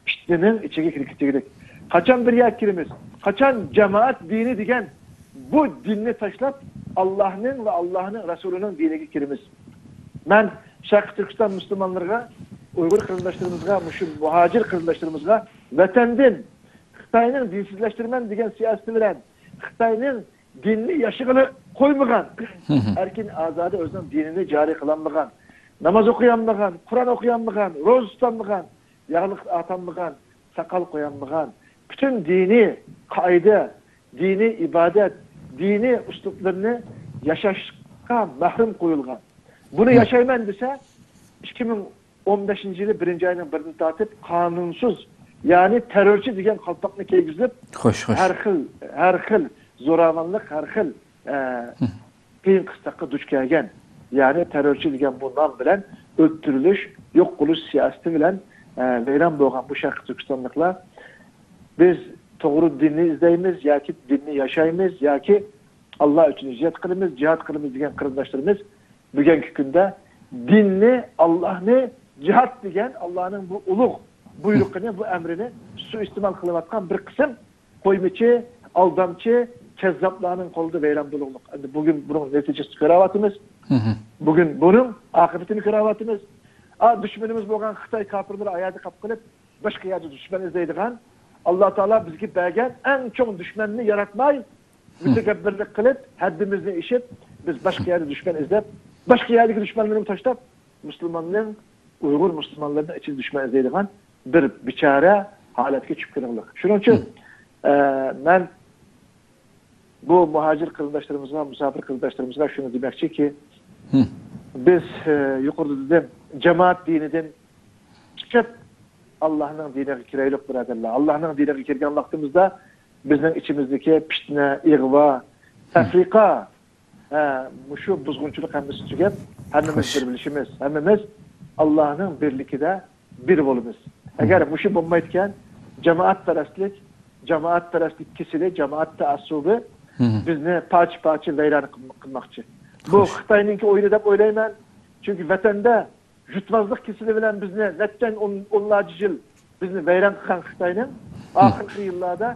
پىتنىنىڭ ئىچىگە كىرىپ كېتىگلىك. قاچان بىر يەرگە كىرىمىز، قاچان جامائەت دىنى دېگەن بۇ دىننى تاشلاپ، ئاللانىڭ ۋە ئاللانىڭ رەسۇلىنىڭ دىنىگە كىرىمىز. مەن شەرقىي تۈركىستان مۇسۇلمانلىرىغا، ئۇيغۇر قېرىنداشلىرىمىزغا، مۇشۇ مۇھاجىر قېرىنداشلىرىمىزغا ۋەتەندىن خىتاينىڭ دىنسىزلەشتۈرىمەن دېگەن سىياسىتى بىلەن، خىتاينىڭ دىننى ياشىغىلى قويمىغان، ئەركىن ئازادە ئۆزىنىڭ دىنىنى جارى قىلالمىغان، ناماز ئوقۇيالمىغان، قۇرئان ئوقۇيالمىغان، روزا تۇتالمىغان، ياغلىق ئارتالمىغان، ساقال قويالمىغان، پۈتۈن دىنىي قائىدە، دىنىي ئىبادەت، دىنىي ئۇسلۇبلىرىنى ياشاشقا مەھرۇم قويۇلغان. بۇنى ياشايمەن دېسە، ئىككى مىڭ ئون بەشىنچى يىلى بىرىنچى ئاينىڭ بىرىدىن تارتىپ قانۇنسىز، يەنى تېررورچى دېگەن قالپاقنى كىيگۈزۈپ، خوش، خوش. ھەر خىل، ھەر خىل زوراۋانلىق، ھەر خىل، ئە، قىيىن قىستاققا دۇچ كەلگەن، يەنى تېررورچى دېگەن بۇ نام بىلەن ئۆلتۈرۈلۈش، يوق قىلىش سىياسىتى بىلەن، ئە، ۋەيران بولغان بۇ شەرقىي تۈركىستانلىقلار، بىز توغرا دىننى ئىزدەيمىز ياكى دىننى ياشايمىز ياكى ئاللا ئۈچۈن ھىجرەت قىلىمىز، جىھاد قىلىمىز دېگەن قېرىنداشلىرىمىز بۈگۈنكى كۈندە دىننى، ئاللانى، جىھاد دېگەن ئاللانىڭ بۇ ئۇلۇغ بۇيرۇقىنى، بۇ ئەمرىنى سۇيىئىستېمال قىلىۋاتقان بىر قىسىم قويمىچى، ئالدامچى، كەززاپلارنىڭ قولىدا ۋەيران بولۇقلۇق. ئەمدى بۈگۈن بۇنىڭ نەتىجىسىنى كۆرۈۋاتىمىز. بۈگۈن بۇنىڭ ئاقىۋىتىنى كۆرۈۋاتىمىز. ئا، دۈشمىنىمىز بولغان خىتاي كاپىرلىرى ئاياغدا قاپقىلىپ، باشقا يەردە دۈشمەن ئىزدەيدىغان، ئاللا تائالا بىزگە بەرگەن ئەڭ چوڭ دۈشمەننى ياراتماي، مۇتەكەببىرلىك قىلىپ، ھەددىمىزنى ئېشىپ، بىز باشقا يەردە دۈشمەن ئىزدەپ، باشقا يەردىكى دۈشمەنلىرىنى تاشلاپ، مۇسۇلماننىڭ، ئۇيغۇر مۇسۇلمانلىرىنىڭ ئىچىدە دۈشمەن ئىزدەيدىغان بىر بىچارە ھالەتكە چۈشۈپ قېلىڭلار. شۇنىڭ ئۈچۈن، ئە، مەن بۇ مۇھاجىر قېرىنداشلىرىمىزغا، مۇساپىر قېرىنداشلىرىمىزغا شۇنى دېمەكچىكى، بىز، ئە، يۇقىرىدا دېدىم، جامائەت دىنىدىن چىقىپ، ئاللاھنىڭ دىنىغا كىرەيلۇق، بۇرادەرلەر. ئاللاھنىڭ دىنىغا كىرگەن ۋاقتىمىزدا بىزنىڭ ئىچىمىزدىكى پىتنە، ئىغۋا، تەفرىقە، ھە، مۇشۇ بۇزغۇنچىلىق ھەممىسى تۈگەپ، ھەممىمىز بىر بولۇشىمىز، ھەممىمىز ئاللاھنىڭ بىرلىكىدە بىر بولىمىز. ئەگەر مۇشۇ بولمايدىكەن، جامائەتپەرەسلىك، جامائەتپەرەسلىك كېسىلى، جامائەت تەئەسسۇبى بىزنى پارچە-پارچە ۋەيران قىلم-، قىلماقچى. بۇ خىتاينىڭكى ئويۇنى دەپ ئويلايمەن. چۈنكى ۋەتەندە يۇتمازلىق كېسىلى بىلەن بىزنى نەچچە ئون، ئونلارچە يىل بىزنى ۋەيران قىلغان خىتاينىڭ ئاخىرقى يىللاردا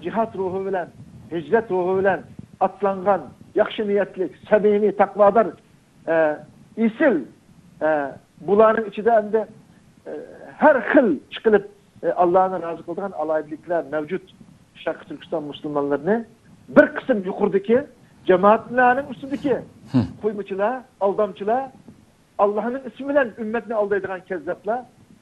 جىھاد روھى بىلەن، ھىجرەت روھى بىلەن ئاتلانغان ياخشى نىيەتلىك، سەمىمىي، تەقۋادار، ئە، ئېسىل، ئە، بۇلارنىڭ ئىچىدە ئەمدى، ئە، ھەر خىل چىقىلىپ، ئە، ئاللانى رازى قىلىدىغان ئالاھىدىلىكلەر مەۋجۇت شەرقىي تۈركىستان مۇسۇلمانلىرىنى بىر قىسىم يۇقىرىدىكى جامائەتلەرنىڭ ئۈستىدىكى قۇيمىچىلار، ئالدامچىلار، ئاللاھنىڭ ئىسمى بىلەن ئۈممەتنى ئالدايدىغان كەززاپلار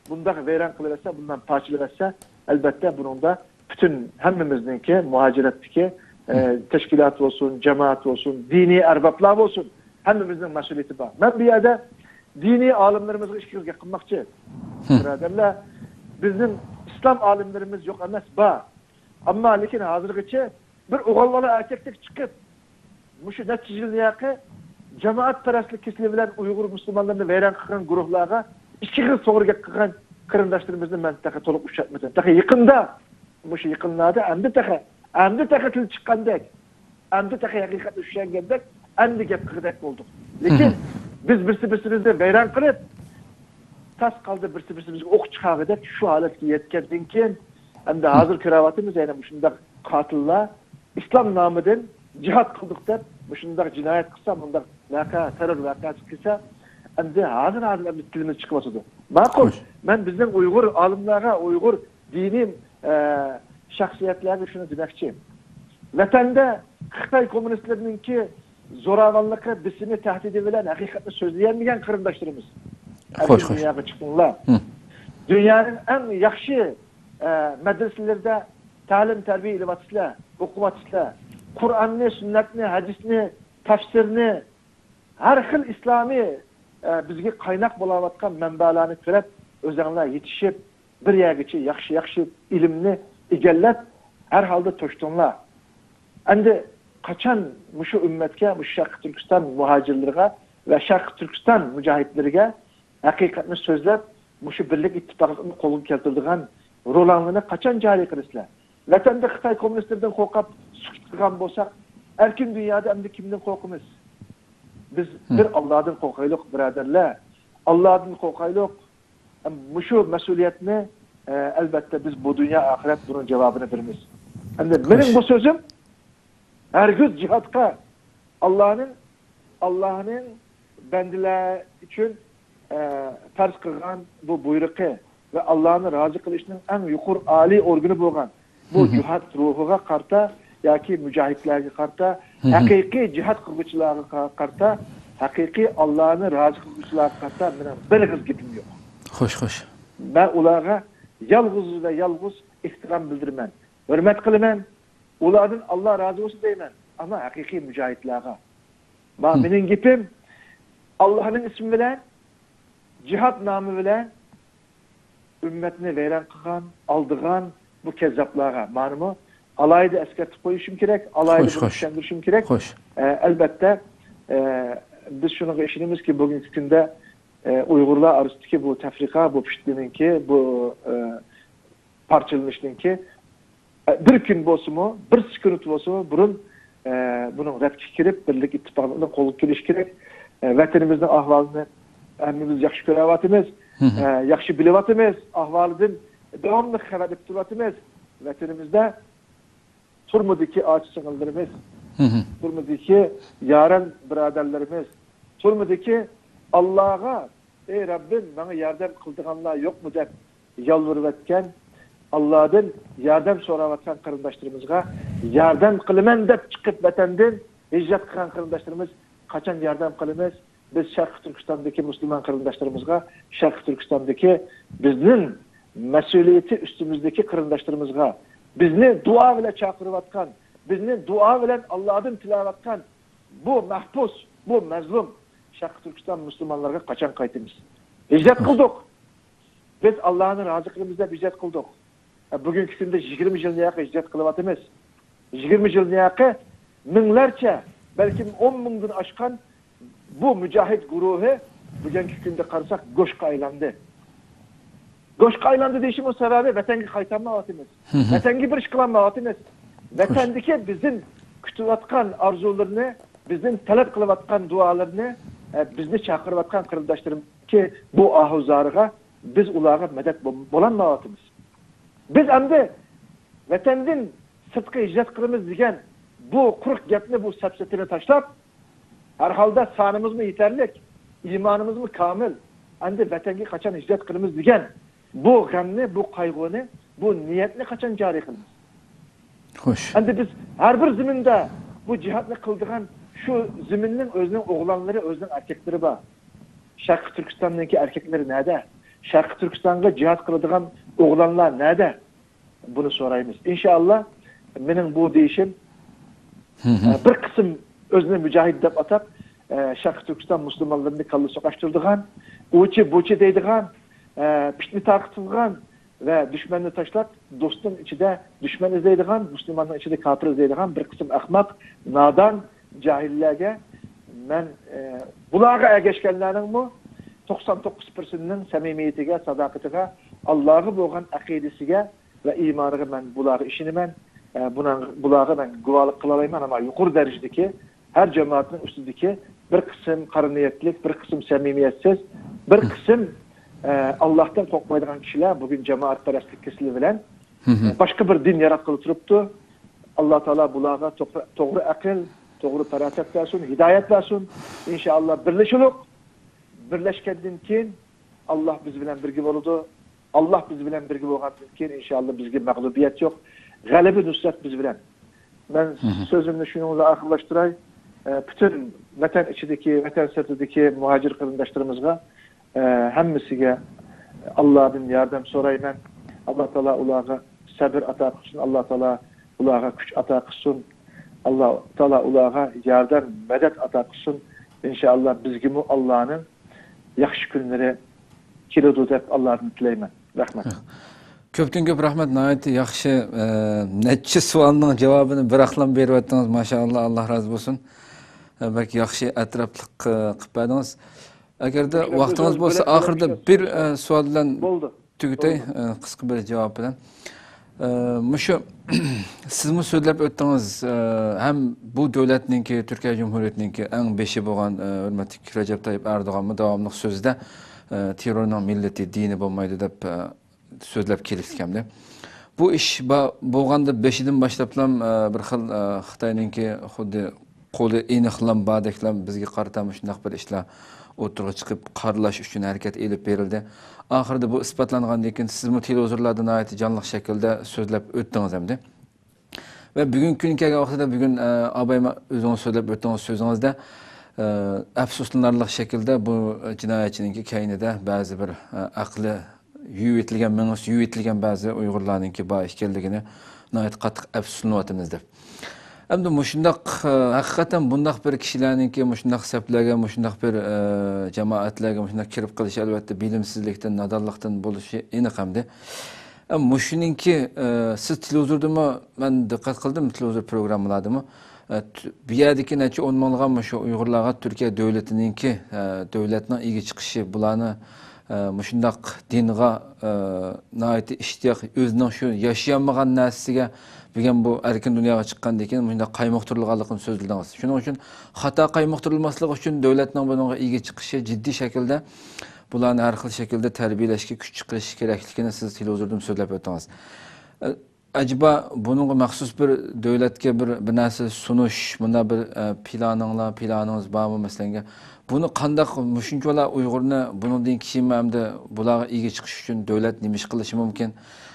بۇنداق ۋەيران قىلىۋەتسە، بۇنداق پارچىلىۋەتسە، ئەلۋەتتە، بۇنىڭدا پۈتۈن ھەممىمىزنىڭكى، مۇھاجىرەتتىكى، ئە، تەشكىلات بولسۇن، جامائەت بولسۇن، دىنىي ئەربابلار بولسۇن، ھەممىمىزنىڭ مەسئۇلىيىتى بار. مەن بۇ يەردە دىنىي ئالىملىرىمىزغا ئىككى سۆز گەپ قىلماقچى. بۇرادەرلەر، بىزنىڭ ئىسلام ئالىملىرىمىز يوق ئەمەس، بار. ئەمما لېكىن ھازىرغىچە بىر ئوغۇل بالا ئەركەكتەك چىقىپ، مۇشۇ نەچچە يىلنى ياقى جامائەتپەرەسلىك كېسىلى بىلەن ئۇيغۇر مۇسۇلمانلىرىنى ۋەيران قىلغان گۇرۇھلارغا ئىككى خىل توغرا گەپ قىلغان قېرىنداشلىرىمىزنى مەن تېخى تولۇق ئۇچراتمىدىم. تېخى يېقىندا، مۇشۇ يېقىنلاردا ئەمدى تېخى، ئەمدى تېخى تىل چىققاندەك، ئەمدى تېخى ھەقىقەتنى چۈشەنگەندەك، ئەمدى گەپ قىلغۇدەك بولدۇق. لېكىن بىز بىرسى بىرسىمىزنى ۋەيران قىلىپ، تاس قالدى بىرسى بىرسىمىزگە ئوق چىقارغۇدەك شۇ ھالەتكە يەتكەندىن كېيىن، ئەمدى ھازىر كۆرۈۋاتىمىز، يەنە مۇشۇنداق قاتىللار ئىسلام نامىدىن جىھاد قىلدۇق دەپ مۇشۇنداق جىنايەت قىلسا، مۇنداق ۋەقە، تېررور ۋەقەسى قىلسا، ئەمدى ھازىر، ھازىر ئەمدى تىلىمىز چىقىۋاتىدۇ. ماقۇل، مەن بىزنىڭ ئۇيغۇر ئالىملارغا، ئۇيغۇر دىنىي، ئە، شەخسىيەتلەرگە شۇنى دېمەكچى. ۋەتەندە خىتاي كوممۇنىستلىرىنىڭكى زوراۋانلىقى، بېسىمى، تەھدىتى بىلەن ھەقىقەتنى سۆزلىيەلمىگەن قېرىنداشلىرىمىز، ئەركىن دۇنياغا چىقىڭلار. دۇنيانىڭ ئەڭ ياخشى، ئە، مەدرىسىلىرىدە تەلىم-تەربىيە ئېلىۋاتىسىلەر، ئوقۇۋاتىسىلەر. قۇرئاننى، سۈننەتنى، ھەدىسنى، تەپسىرنى، ھەر خىل ئىسلامىي، ئە، بىزگە قايناق بولاۋاتقان مەنبەلەرنى كۆرۈپ، ئۆزەڭلار يېتىشىپ، بىر يەرگىچە ياخشى، ياخشى ئىلىمنى ئىگىلەپ، ھەر ھالدا توشتۇڭلار. ئەمدى قاچان مۇشۇ ئۈممەتكە، مۇشۇ شەرقىي تۈركىستان مۇھاجىرلىرىغا ۋە شەرقىي تۈركىستان مۇجاھىدلىرىگە ھەقىقەتنى سۆزلەپ، مۇشۇ بىرلىك ئىتتىپاقلىقنى قولغا كەلتۈرىدىغان رولاڭلىرىنى قاچان جارى قىلىسىلەر؟ ۋەتەندە خىتاي كوممۇنىستلىرىدىن قورقۇپ سۈكۈت قىلغان بولساق، ئەركىن دۇنيادا ئەمدى كىمدىن قورقىمىز؟ بىز بىر ئاللادىن قورقايلۇق، بۇرادەرلەر. ئاللادىن قورقايلۇق. مۇشۇ مەسئۇلىيەتنى، ئە، ئەلۋەتتە، بىز بۇ دۇنيا ئاخىرەت بۇنىڭ جاۋابىنى بېرىمىز. ئەمدى مېنىڭ بۇ سۆزۈم ھەرگىز جىھادقا، ئاللانىڭ، ئاللانىڭ بەندىلەر ئۈچۈن، ئە، پەرز قىلغان بۇ بۇيرۇقى ۋە ئاللانى رازى قىلىشنىڭ ئەڭ يۇقىرى ئالىي ئورگىنى بولغان بۇ جىھاد روھىغا قارىتا ياكى مۇجاھىدلارغا قارىتا، ھەقىقىي جىھاد قىلغۇچىلارغا قا-، قارىتا، ھەقىقىي ئاللانى رازى قىلغۇچىلارغا قارىتا مېنىڭ بىر ئېغىز گېپىم يوق. خوش، خوش. مەن ئۇلارغا يالغۇز ۋە يالغۇز ئېھتىرام بىلدۈرىمەن، ھۆرمەت قىلىمەن. ئۇلاردىن ئاللا رازى بولسۇن دەيمەن. ئەمما ھەقىقىي مۇجاھىدلارغا. ما-، مېنىڭ گېپىم، ئاللانىڭ ئىسمى بىلەن، جىھاد نامى بىلەن ئۈممەتنى ۋەيران قىلغان، ئالدىغان بۇ كەززاپلارغا مانىمۇ ئالاھىدە ئەسكەرتىپ قويۇشۇم كېرەك، ئالاھىدە بۇنى چۈشەندۈرۈشۈم كېرەك. ئە، ئەلۋەتتە، ئە، بىز شۇنىڭغا ئىشىنىمىزكى، بۈگۈنكى كۈندە، ئە، ئۇيغۇرلار ئارىسىدىكى بۇ تەفرىقە، بۇ پىتنىنىڭكى، بۇ، ئە، پارچىلىنىشنىڭكى، ئە، بىر كۈن بولسىمۇ، بىر سېكۇنت بولسىمۇ بۇرۇن، ئە، بۇنىڭ رەتكە كىرىپ، بىرلىك ئىتتىپاقلىقنى قولغا كېلىش كېرەك. ئە، ۋەتىنىمىزنىڭ ئەھۋالىنى ھەممىمىز ياخشى كۆرۈۋاتىمىز، ئە، ياخشى بىلىۋاتىمىز، ئەھۋالىدىن داۋاملىق خەۋەر ئېلىپ تۇرۇۋاتىمىز. ۋەتىنىمىزدە تۈرمىدىكى ئاچا-سىڭىللىرىمىز، تۈرمىدىكى يارەن بۇرادەرلىرىمىز، تۈرمىدىكى ئاللاغا، ئەي رەببىم، ماڭا ياردەم قىلىدىغانلار يوقمۇ دەپ يالۋۇرۇۋاتقان، ئاللادىن ياردەم سوراۋاتقان قېرىنداشلىرىمىزغا ياردەم قىلىمەن دەپ چىقىپ ۋەتەندىن ھىجرەت قىلغان قېرىنداشلىرىمىز قاچان ياردەم قىلىمىز؟ بىز شەرقىي تۈركىستاندىكى مۇسۇلمان قېرىنداشلىرىمىزغا، شەرقىي تۈركىستاندىكى بىزنىڭ مەسئۇلىيىتى ئۈستىمىزدىكى قېرىنداشلىرىمىزغا، بىزنى دۇئا بىلەن چاقىرىۋاتقان، بىزنى دۇئا بىلەن ئاللادىن تىلەۋاتقان بۇ مەھبۇس، بۇ مەزلۇم شەرقىي تۈركىستان مۇسۇلمانلىرىغا قاچان قايتىمىز؟ ھىجرەت قىلدۇق. بىز ئاللانى رازى قىلىمىز دەپ ھىجرەت قىلدۇق. بۈگۈنكى كۈندە يىگىرمە يىلنى ياقى ھىجرەت قىلىۋاتىمىز. يىگىرمە يىلنى ياقى مىڭلارچە، بەلكىم ئون مىڭدىن ئاشقان بۇ مۇجاھىد گۇرۇھى بۈگۈنكى كۈندە قارىساق گۆشكە ئايلاندى. گۆشكە ئايلاندى دېيىشىمنىڭ سەۋەبى ۋەتەنگە قايتالمايۋاتىمىز. ۋەتەنگە بىر ئىش قىلالمايۋاتىمىز. ۋەتەندىكى بىزدىن كۈتۈۋاتقان ئارزۇلىرىنى، بىزدىن تەلەپ قىلىۋاتقان دۇئالىرىنى، ئە، بىزنى چاقىرىۋاتقان قېرىنداشلىرىمىزكى بۇ ئاھۇ زارىغا بىز ئۇلارغا مەدەت بول-، بولالمايۋاتىمىز. بىز ئەمدى ۋەتەندىن سىرتقا ھىجرەت قىلىمىز دېگەن بۇ قۇرۇق گەپنى، بۇ سەپسەتىنى تاشلاپ، ھەر ھالدا سانىمىزمۇ يېتەرلىك، ئىمانىمىزمۇ كامىل، ئەمدى ۋەتەنگە قاچان ھىجرەت قىلىمىز دېگەن بۇ غەمنى، بۇ قايغۇنى، بۇ نىيەتنى قاچان جارى قىلىمىز؟ خوش. ئەمدى بىز ھەر بىر زېمىندا بۇ جىھادنى قىلىدىغان شۇ زېمىننىڭ ئۆزىنىڭ ئوغلانلىرى، ئۆزىنىڭ ئەركەكلىرى بار. شەرقىي تۈركىستاننىڭكى ئەركەكلىرى نەدە؟ شەرقىي تۈركىستانغا جىھاد قىلىدىغان ئوغلانلار نەدە؟ بۇنى سورايمىز. ئىنشائاللا، مېنىڭ بۇ دېيىشىم، ئە، بىر قىسىم ئۆزىنى مۇجاھىد دەپ ئاتاپ، ئە، شەرقىي تۈركىستان مۇسۇلمانلىرىنى كاللا سوقاشتۇرىدىغان، ئۇچى بۇچى دەيدىغان، ئە، پىتنە تارقىتىدىغان ۋە دۈشمەننى تاشلاپ، دوستنىڭ ئىچىدە دۈشمەن ئىزدەيدىغان، مۇسۇلماننىڭ ئىچىدە كاپىر ئىزدەيدىغان بىر قىسىم ئەخمەق، نادان، جاھىللەرگە مەن، ئە، بۇلارغا ئەگەشكەنلەرنىڭمۇ توقسان توققۇز پىرسەنتنىڭ سەمىمىيىتىگە، ساداقىتىگە، ئاللاغا بولغان ئەقىدىسىگە ۋە ئىمانىغا مەن بۇلارغا ئىشىنىمەن. ئە، بۇنىڭ، بۇلارغا مەن گۇۋاھلىق قىلالايمەن، ئەمما يۇقىرى دەرىجىدىكى ھەر جامائەتنىڭ ئۈستىدىكى بىر قىسىم قارا نىيەتلىك، بىر قىسىم سەمىمىيەتسىز، بىر قىسىم، ئە، ئاللاھتىن قورقمايدىغان كىشىلەر بۈگۈن جامائەتپەرەسلىك كېسىلى بىلەن، ئە، باشقا بىر دىن ياراتقىلى تۇرۇپتۇ. ئاللا تائالا بۇلارغا توغرا، توغرا ئەقىل، توغرا پاراسەت بەرسۇن، ھىدايەت بەرسۇن. ئىنشائاللا بىرلىشىلۇق. بىرلەشكەندىن كېيىن ئاللا بىز بىلەن بىرگە بولىدۇ. ئاللا بىز بىلەن بىرگە بولغاندىن كېيىن، ئىنشائاللا، بىزگە مەغلۇبىيەت يوق. غەلىبە، نۇسرەت بىز بىلەن. مەن سۆزۈمنى شۇنىڭ بىلەن ئاخىرلاشتۇراي. ئە، پۈتۈن ۋەتەن ئىچىدىكى، ۋەتەن سىرتىدىكى مۇھاجىر قېرىنداشلىرىمىزغا، ئە، ھەممىسىگە ئاللادىن ياردەم سورايمەن. ئاللا تائالا ئۇلارغا سەبىر ئاتا قىلسۇن. ئاللا تائالا ئۇلارغا كۈچ ئاتا قىلسۇن. ئاللا تائالا ئۇلارغا ياردەم، مەدەت ئاتا قىلسۇن. ئىنشائاللا، بىزگىمۇ ئاللانىڭ ياخشى كۈنلىرى كېلىدۇ دەپ ئاللادىن تىلەيمەن. رەھمەت. كۆپتىن كۆپ رەھمەت، ناھايىتى ياخشى، ئە، نەچچە سوئالنىڭ جاۋابىنى بىراقلا بېرىۋەتتىڭىز، ماشائاللا، ئاللا رازى بولسۇن. ئە، بەك ياخشى ئەتراپلىق، ئە، قىلىپ بەردىڭىز. ئەگەردە ۋاقتىڭىز بولسا، ئاخىرىدا بىر، ئە، سوئال بىلەن تۈگىتەي، ئە، قىسقا بىر جاۋاب بىلەن. ئە، مۇشۇ سىزمۇ سۆزلەپ ئۆتتىڭىز، ئە، ھەم بۇ دۆلەتنىڭكى، تۈركىيە جۇمھۇرىيىتىنىڭكى ئەڭ بېشى بولغان، ئە، ھۆرمەتلىك رەجەپ تايىپ ئەردوغانمۇ داۋاملىق سۆزىدە، ئە، تېررورنىڭ مىللىتى، دىنى بولمايدۇ دەپ، ئە، سۆزلەپ كېلىپتىكەن. بۇ ئىش با-، بولغاندا بېشىدىن باشلاپلا، ئە، بىر خىل، ئە، خىتاينىڭكى خۇددى قولى ئېنىقلام باردەكلا بىزگە قارىتا مۇشۇنداق بىر ئىشلار ئوتتۇرىغا چىقىپ، قارىلاش ئۈچۈن ھەرىكەت ئېلىپ بېرىلدى. ئاخىرىدا بۇ ئىسپاتلانغاندىن كېيىن، سىزمۇ تېلېۋىزورلاردا ناھايىتى جانلىق شەكىلدە سۆزلەپ ئۆتتىڭىز ئەمدى. ۋە بۈگۈنكى كۈنگە كەلگەن ۋاقتىدا، بۈگۈن، ئە، ئابايما ئۆزىڭىز سۆزلەپ ئۆتتىڭىز سۆزىڭىزدە، ئە، ئەپسۇسلىنارلىق شەكىلدە بۇ جىنايەتچىنىڭكى كەينىدە بەزى بىر، ئە، ئەقلى يۇيۇۋېتىلگەن، مېڭىسى يۇيۇۋېتىلگەن بەزى ئۇيغۇرلارنىڭكى بار ئىكەنلىكىنى ناھايىتى قاتتىق ئەپسۇسلىنىۋاتىمىز دەپ. ئەمدى مۇشۇنداق، ئە، ھەقىقەتەن بۇنداق بىر كىشىلەرنىڭكى مۇشۇنداق سەپلەرگە، مۇشۇنداق بىر، ئە، جامائەتلەرگە مۇشۇنداق كىرىپ قېلىشى ئەلۋەتتە بىلىمسىزلىكتىن، نادانلىقتىن بولۇشى ئېنىق ئەمدى. ئە، مۇشۇنىڭكى، ئە، سىز تېلېۋىزوردىمۇ، مەن دىققەت قىلدىم، تېلېۋىزور پروگراممىلاردىمۇ، ئە، تۈ-، بۇ يەردىكى نەچچە ئون مىڭلىغان مۇشۇ ئۇيغۇرلارغا تۈركىيە دۆلىتىنىڭكى، ئە، دۆلەتنىڭ ئىگە چىقىشى، بۇلارنى، ئە، مۇشۇنداق دىنغا، ئە، ناھايىتى ئىشتىياق، ئۆزىنىڭ شۇ ياشىيالمىغان نەرسىسىگە بۈگۈن بۇ ئەركىن دۇنياغا چىققاندىن كېيىن مۇشۇنداق قايمۇقتۇرۇلغانلىقىنى سۆزلىدىڭىز. شۇنىڭ ئۈچۈن خاتا قايمۇقتۇرۇلماسلىقى ئۈچۈن دۆلەتنىڭ بۇنىڭغا ئىگە چىقىشى، جىددىي شەكىلدە بۇلارنى ھەر خىل شەكىلدە تەربىيەلەشكە كۈچ چىقىرىش كېرەكلىكىنى سىز تېلېۋىزوردىمۇ سۆزلەپ ئۆتتىڭىز. ئە، ئەجەبا بۇنىڭغا مەخسۇس بىر دۆلەتكە بىر، بىر نەرسە سۇنۇش، مۇنداق بىر، ئە، پىلانىڭلار، پىلانىڭىز بارمۇ مەسىلەنگە؟ بۇنى قانداق، مۇشۇنچىۋالا ئۇيغۇرنى بۇنىڭدىن كېيىنمۇ ئەمدى بۇلارغا ئىگە چىقىش ئۈچۈن دۆلەت نېمە ئىش قىلىشى مۇمكىن؟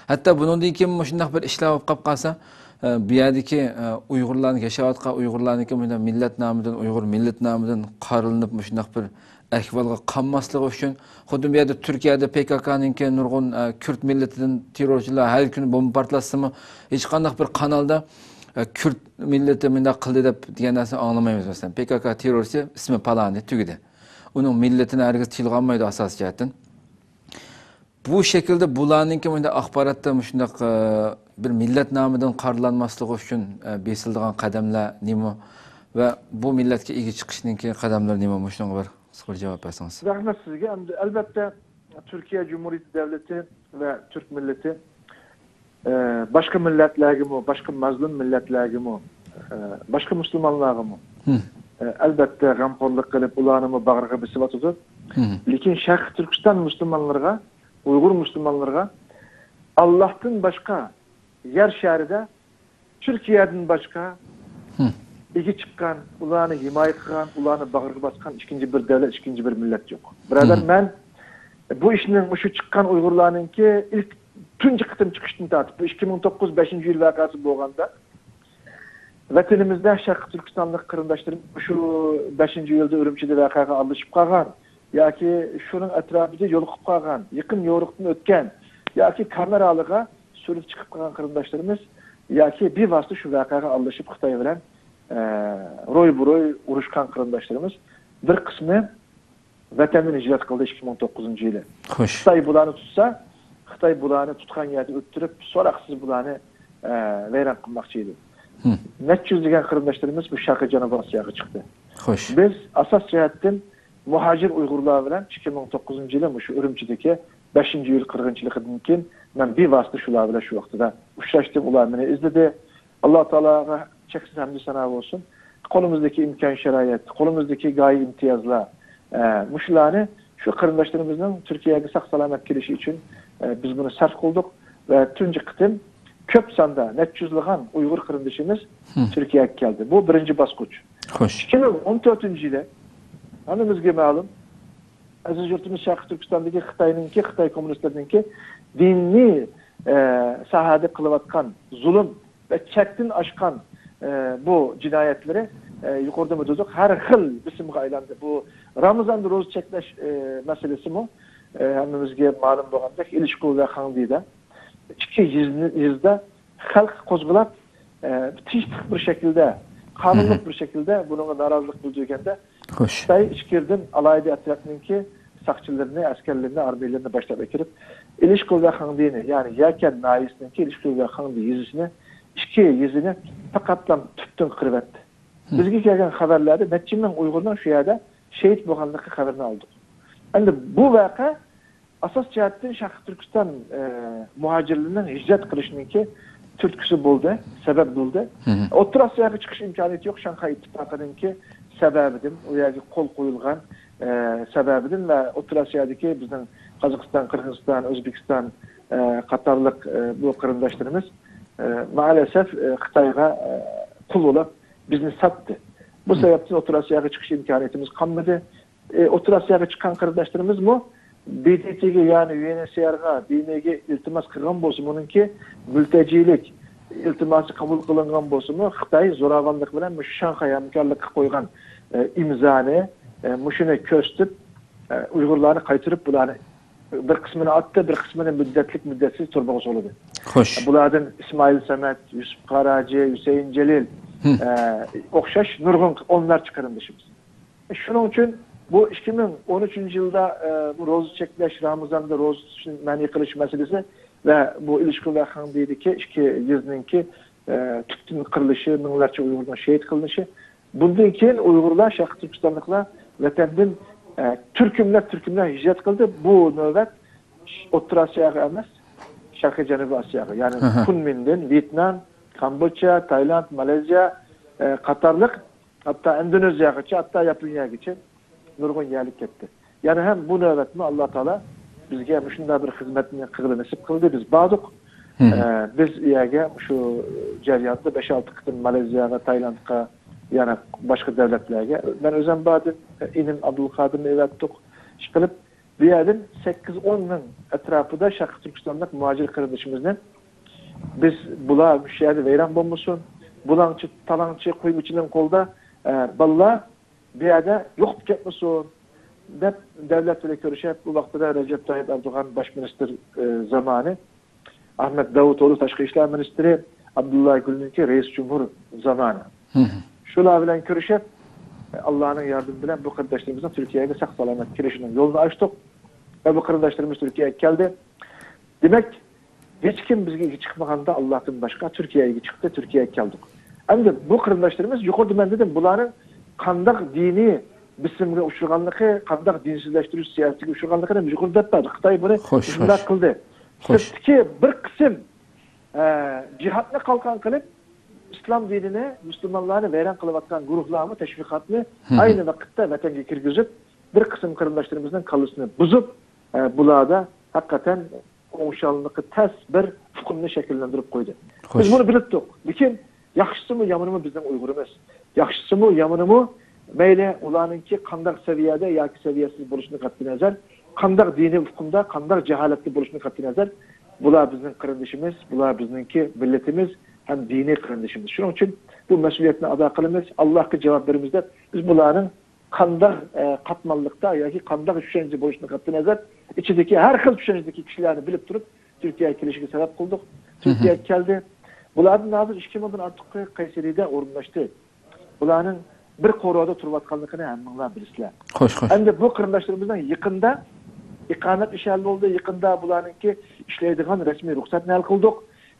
ھەتتا بۇنىڭدىن كېيىن مۇشۇنداق بىر ئىشلار بولۇپ قاپ قالسا، ئە، بۇ يەردىكى، ئە، ئۇيغۇرلارنى، ياشاۋاتقان ئۇيغۇرلارنىڭكى مۇنداق مىللەت نامىدىن، ئۇيغۇر مىللىتى نامىدىن قارىلىنىپ، مۇشۇنداق بىر ئەھۋالغا قالماسلىقى ئۈچۈن، خۇددى بۇ يەردە تۈركىيەدە پې كې كېنىڭكى نۇرغۇن، ئە، كۈرد مىللىتىدىن تېررورچىلار ھەر كۈنى بومبا پارتلاتسىمۇ، ھېچقانداق بىر قانالدا، ئە، كۈرد مىللىتى مۇنداق قىلدى دەپ دېگەن نەرسىنى ئاڭلىمايمىز. مەسىلەن، پې كې كې تېررورچى ئىسمى پالانى تۈگىدى. ئۇنىڭ مىللىتىنى ھەرگىز تىلغا ئالمايدۇ ئاساسىي جەھەتتىن. بۇ شەكىلدە بۇلارنىڭكى مۇنداق ئاخباراتتا مۇشۇنداق، ئە، بىر مىللەت نامىدىن قارىلانماسلىقى ئۈچۈن، ئە، بېسىلىدىغان قەدەملەر نېمە ۋە بۇ مىللەتكە ئىگە چىقىشنىڭكى قەدەملىرى نېمە؟ مۇشۇنىڭغا بىر قىسقىچە جاۋاب بەرسىڭىز. رەھمەت سىزگە. ئەمدى ئەلبەتتە تۈركىيە جۇمھۇرىيىتى دەۋلىتى ۋە تۈرك مىللىتى، ئە، باشقا مىللەتلەرگىمۇ، باشقا مەزلۇم مىللەتلەرگىمۇ، ئە، باشقا مۇسۇلمانلارغىمۇ، ئە، ئەلبەتتە غەمخورلۇق قىلىپ، ئۇلارنىمۇ باغرىغا بېسىۋاتىدۇ. لېكىن شەرقىي تۈركىستان مۇسۇلمانلىرىغا، ئۇيغۇر مۇسۇلمانلىرىغا ئاللاھتىن باشقا يەر شارىدا تۈركىيەدىن باشقا ئىگە چىققان، ئۇلارنى ھىمايە قىلغان، ئۇلارنى باغرىغا باسقان ئىككىنچى بىر دەۋلەت، ئىككىنچى بىر مىللەت يوق. بۇرادەر، مەن بۇ ئىشنىڭ مۇشۇ چىققان ئۇيغۇرلارنىڭكى ئىلك تۇنجى قېتىم چىقىشتىن تارتىپ، بۇ ئىككى مىڭ توققۇز بەشىنچى يىل ۋەقەسى بولغاندا، ۋەتىنىمىزدە شەرقىي تۈركىستانلىق قېرىنداشلىرىمىز مۇشۇ بەشىنچى يىلدا ئۈرۈمچىدە ۋەقەگە ئارىلىشىپ قالغان ياكى شۇنىڭ ئەتراپىدا يولۇقۇپ قالغان، يېقىن يورۇقتىن ئۆتكەن ياكى كامېرالىغا سۈرىتى چىقىپ قالغان قېرىنداشلىرىمىز ياكى بىۋاسىتە شۇ ۋەقەگە ئارىلىشىپ خىتاي بىلەن، ئە، رويبىروي ئۇرۇشقان قېرىنداشلىرىمىز بىر قىسمى ۋەتەندىن ھىجرەت قىلدى ئىككى مىڭ توققۇزىنچى يىلى. خوش. خىتاي بۇلارنى تۇتسا، خىتاي بۇلارنى تۇتقان يەردە ئۆلتۈرۈپ، سوراقسىز بۇلارنى، ئە، ۋەيران قىلماقچى ئىدى. نەچچە يۈزلىگەن قېرىنداشلىرىمىز بۇ شەرقىي جەنۇبىي ئاسىياغا چىقتى. خوش. بىز ئاساس جەھەتتىن مۇھاجىر ئۇيغۇرلار بىلەن ئىككى مىڭ توققۇزىنچى يىلى مۇشۇ ئۈرۈمچىدىكى بەشىنچى يىل قىرغىنچىلىقىدىن كېيىن مەن بىۋاسىتە شۇلار بىلەن شۇ ۋاقتىدا ئۇچراشتىم. ئۇلار مېنى ئىزدىدى. ئاللا تائالاغا چەكسىز ھەمدۇ سانا بولسۇن. قولىمىزدىكى ئىمكان شارائىت، قولىمىزدىكى گاھى ئىمتىيازلار، ئە، مۇشۇلارنى شۇ قېرىنداشلىرىمىزنىڭ تۈركىيەگە ساق سالامەت كېلىشى ئۈچۈن، ئە، بىز بۇنى سەرپ قىلدۇق ۋە تۇنجى قېتىم كۆپ ساندا نەچچە يۈزلىگەن ئۇيغۇر قېرىندىشىمىز تۈركىيەگە كەلدى. بۇ بىرىنچى باسقۇچ. خوش. ئىككى مىڭ ئون تۆتىنچى يىلى ھەممىمىزگە مەلۇم، ئەزىز يۇرتىمىز شەرقىي تۈركىستاندىكى خىتاينىڭكى، خىتاي كوممۇنىستلىرىنىڭكى دىنىي، ئە، ساھەدە قىلىۋاتقان زۇلۇم ۋە چەكتىن ئاشقان، ئە، بۇ جىنايەتلىرى، ئە، يۇقىرىدىمۇ دېدۇق، ھەر خىل بېسىمغا ئايلاندى. بۇ رامىزاندا روزا چەكلەش، ئە، مەسىلىسىمۇ، ئە، ھەممىمىزگە مەلۇم بولغاندەك، ئىلىشكۇ ۋە خاڭدىدا ئىككى يېزىنى، يېزىدا خەلق قوزغىلاپ، ئە، تىنچلىق بىر شەكىلدە، قانۇنلۇق بىر شەكىلدە بۇنىڭغا نارازىلىق بىلدۈرگەندە، خوش. خىتاي ئىچكىرىدىن ئالاھىدە ئەترەتنىڭكى ساقچىلىرىنى، ئەسكەرلىرىنى، ئارمىيەلىرىنى باشلاپ ئەكىرىپ، ئىلىشكۈل ۋە خاڭدىنى، يەنى يەكەن ناھىيەسىنىڭكى ئىلىشكۈل ۋە خاڭدى يېزىسىنى ئىككى يېزىنى پەقەتلا تۈپتىن قىرىۋەتتى. بىزگە كەلگەن خەۋەرلەردە نەچچە مىڭ ئۇيغۇرنىڭ شۇ يەردە شېھىت بولغانلىقى خەۋىرىنى ئالدۇق. ئەمدى بۇ ۋەقە ئاساس جەھەتتىن شەرقىي تۈركىستان، ئە، مۇھاجىرلىرىنىڭ ھىجرەت قىلىشىنىڭكى تۈرتكىسى بولدى، سەۋەب بولدى. ئوتتۇرا ئاسىياغا چىقىش ئىمكانىيىتى يوق، شاڭخەي ئىتتىپاقىنىڭكى سەۋەبىدىن، ئۇ يەرگە قول قويۇلغان، ئە، سەۋەبىدىن ۋە ئوتتۇرا ئاسىيادىكى بىزنىڭ قازاقىستان، قىرغىزىستان، ئۆزبېكىستان، ئە، قاتارلىق، ئە، بۇ قېرىنداشلىرىمىز، ئە، مائەلەسەف، ئە، خىتايغا، ئە، قۇل بولۇپ بىزنى ساتتى. بۇ سەۋەبتىن ئوتتۇرا ئاسىياغا چىقىش ئىمكانىيىتىمىز قالمىدى. ئى، ئوتتۇرا ئاسىياغا چىققان قېرىنداشلىرىمىزمۇ بې دې تېگە، يەنى يۇ ئېن ئېچ سى ئارغا، بى ئېم ئېگە ئىلتىماس قىلغان بولسىمۇ، ئۇنىڭكى مۈلتەجىلىك ئىلتىماسى قەبۇل قىلىنغان بولسىمۇ، خىتاي زوراۋانلىق بىلەن مۇشۇ شاڭخەي ھەمكارلىققا قويغان، ئى، ئىمزانى، ئى، مۇشۇنى كۆرسىتىپ، ئى، ئۇيغۇرلارنى قايتۇرۇپ، بۇلارنى بىر قىسمىنى ئاتتى، بىر قىسمىنى مۇددەتلىك، مۇددەتسىز تۈرمىگە سولىدى. خوش. بۇلاردىن ئىسمائىل سەمەت، يۈسۈپ قاراجى، ھۈسەيىن جېلىل، ئى، ئوخشاش نۇرغۇن ئونلارچە قېرىندىشىمىز. شۇنىڭ ئۈچۈن بۇ ئىككى مىڭ ئون ئۈچىنچى يىلدا، ئە، بۇ روزا چەكلەش، رامىزاندا روزا تۇتۇشنى مەنئى قىلىش مەسىلىسى ۋە بۇ ئىلىشكۈل ۋە خاڭدىدىكى ئىككى يېزىنىڭكى، ئە، تۈپتىن قىرىلىشى، مىڭلارچە ئۇيغۇرنىڭ شېھىت قىلىنىشى، بۇندىن كېيىن ئۇيغۇرلار، شەرقىي تۈركىستانلىقلار ۋەتەندىن، ئە، تۈركۈملەپ، تۈركۈملەپ ھىجرەت قىلدى. بۇ نۆۋەت ئوتتۇرا ئاسىياغا ئەمەس، شەرقىي جەنۇبىي ئاسىياغا، يەنى كۇنمىندىن ۋيېتنام، كامبودژا، تايلاند، مالايزىيا، ئە، قاتارلىق ھەتتا ئىندونېزىيەگىچە، ھەتتا ياپونىيەگىچە نۇرغۇن يەرلىك كەتتى. يەنە ھەم بۇ نۆۋەتمۇ ئاللا تائالا بىزگە مۇشۇنداق بىر خىزمەتنى قىلغىلى نېسىپ قىلدى. بىز باردۇق. ئە، بىز ئۇ يەرگە شۇ جەرياندا بەش-ئالتە قېتىم مالايزىيەگە، تايلاندقا، يەنە باشقا دۆلەتلەرگە. مەن ئۆزۈم باردىم. ئىنىم ئابدۇلقادىرنى ئەۋەتتۇق. ئىشقىلىپ، بۇ يەردىن سەككىز-ئون مىڭ ئەتراپىدا شەرقىي تۈركىستانلىق مۇھاجىر قېرىندىشىمىزنى بىز، بۇلار مۇشۇ يەردە ۋەيران بولمىسۇن، بۇلاڭچى، تالاڭچى، قويغۇچىنىڭ قولىدا، ئە، بالىلار بۇ يەردە يوقىتىپ كەتمىسۇن، دەپ دۆلەت بىلەن كۆرۈشۈپ، بۇ ۋاقتىدا رەجەپ تايىپ ئەردوغان باش مىنىستىر، ئە، زامانى، ئەخمەت داۋۇتئوغلۇ تاشقى ئىشلار مىنىستىرى، ئابدۇللا گۈلنىڭكى رەئىس جۇمھۇر زامانى. شۇلار بىلەن كۆرۈشۈپ، ئاللانىڭ ياردىمى بىلەن بۇ قېرىنداشلىرىمىزنىڭ تۈركىيەگە ساق-سالامەت كېلىشىنىڭ يولىنى ئاچتۇق ۋە بۇ قېرىنداشلىرىمىز تۈركىيەگە كەلدى. دېمەك، ھېچكىم بىزگە ئىگە چىقمىغاندا، ئاللاھتىن باشقا تۈركىيەگە چىقتى، تۈركىيەگە كەلدۇق. ئەمدى بۇ قېرىنداشلىرىمىز، يۇقىرىدا مەن دېدىم، بۇلارنىڭ قانداق دىنىي بېسىمغا ئۇچرىغانلىقى، قانداق دىنسىزلەشتۈرۈش سىياسىتىگە ئۇچرىغانلىقىنى يۇقىرىدا دەپ بەردۇق. خىتاي بۇنى خوش، مۇشۇنداق خوش. قىلدى. خوش. سىرتتىكى بىر قىسىم، ئە، جىھادنى قالقان قىلىپ، ئىسلام دىنىنى، مۇسۇلمانلارنى ۋەيران قىلىۋاتقان گۇرۇھلارمۇ تەشۋىقاتنى ئاينى ۋاقىتتا ۋەتەنگە كىرگۈزۈپ، بىر قىسىم قېرىنداشلىرىمىزنىڭ كاللىسىنى بۇزۇپ، ئە، بۇلاردا ھەقىقەتەن ئوڭشاللىقى تەس بىر ئۇقۇمنى شەكىللەندۈرۈپ قويدى. خوش. بىز بۇنى بىلىپ تۇق. لېكىن ياخشىسىمۇ، يامىنىمۇ بىزنىڭ ئۇيغۇرىمىز. ياخشىسىمۇ، يامىنىمۇ، مەيلى ئۇلارنىڭكى قانداق سەۋىيەدە ياكى سەۋىيەسىز بولۇشىدىن قەتئىينەزەر، قانداق دىنىي ئۇقۇمدا، قانداق جاھالەتتە بولۇشىدىن قەتئىينەزەر، بۇلار بىزنىڭ قېرىندىشىمىز، بۇلار بىزنىڭكى مىللىتىمىز ھەم دىنىي قېرىندىشىمىز. شۇنىڭ ئۈچۈن بۇ مەسئۇلىيەتنى ئادا قىلىمىز، ئاللاھقا جاۋاب بېرىمىز دەپ، بىز بۇلارنىڭ قانداق، ئە، قاتماللىقتا ياكى قانداق چۈشەنچە بولۇشىدىن قەتئىينەزەر، ئىچىدىكى ھەر خىل چۈشەنچىدىكى كىشىلەرنى بىلىپ تۇرۇپ، تۈركىيەگە كېلىشىگە سەۋەب قىلدۇق. تۈركىيەگە كەلدى. بۇلاردىن ھازىر ئىككى مىڭدىن ئارتۇقى قەيسىرىدە ئورۇنلاشتى. بۇلارنىڭ بىر قورۇدا تۇرۇۋاتقانلىقىنى ھەممىڭلار بىلىسىلەر. خوش، خوش. ئەمدى بۇ قېرىنداشلىرىمىزنىڭ يېقىندا ئىقامەت ئىشى ھەل بولدى. يېقىندا بۇلارنىڭكى ئىشلەيدىغان رەسمىي رۇخسەتنى ھەل قىلدۇق.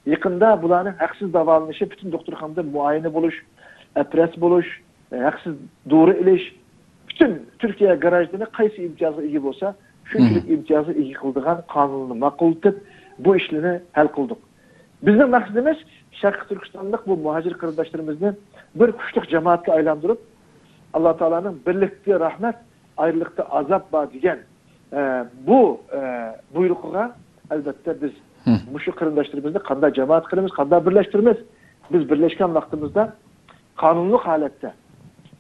يېقىندا بۇلارنىڭ ھەقسىز داۋالىنىشى، پۈتۈن دوختۇرخانىدا مۇئاينە بولۇش، ئەپرەس بولۇش، ھەقسىز دورا ئېلىش، پۈتۈن تۈركىيە گراژدىنى قايسى ئىمتىيازغا ئىگە بولسا، شۇنچىلىك ئىمتىيازغا ئىگە قىلىدىغان قانۇننى ماقۇللىتىپ، بۇ ئىشلارنى ھەل قىلدۇق. بىزنىڭ مەقسىتىمىز شەرقىي تۈركىستانلىق بۇ مۇھاجىر قېرىنداشلىرىمىزنى بىر كۈچلۈك جامائەتكە ئايلاندۇرۇپ، ئاللا تائالانىڭ بىرلىكتە رەھمەت، ئايرىلىقتا ئازاب بار دېگەن، ئە، بۇ، ئە، بۇيرۇقىغا ئەلۋەتتە بىز مۇشۇ قېرىنداشلىرىمىزنى قانداق جامائەت قىلىمىز، قانداق بىرلەشتۈرىمىز؟ بىز بىرلەشكەن ۋاقتىمىزدا قانۇنلۇق ھالەتتە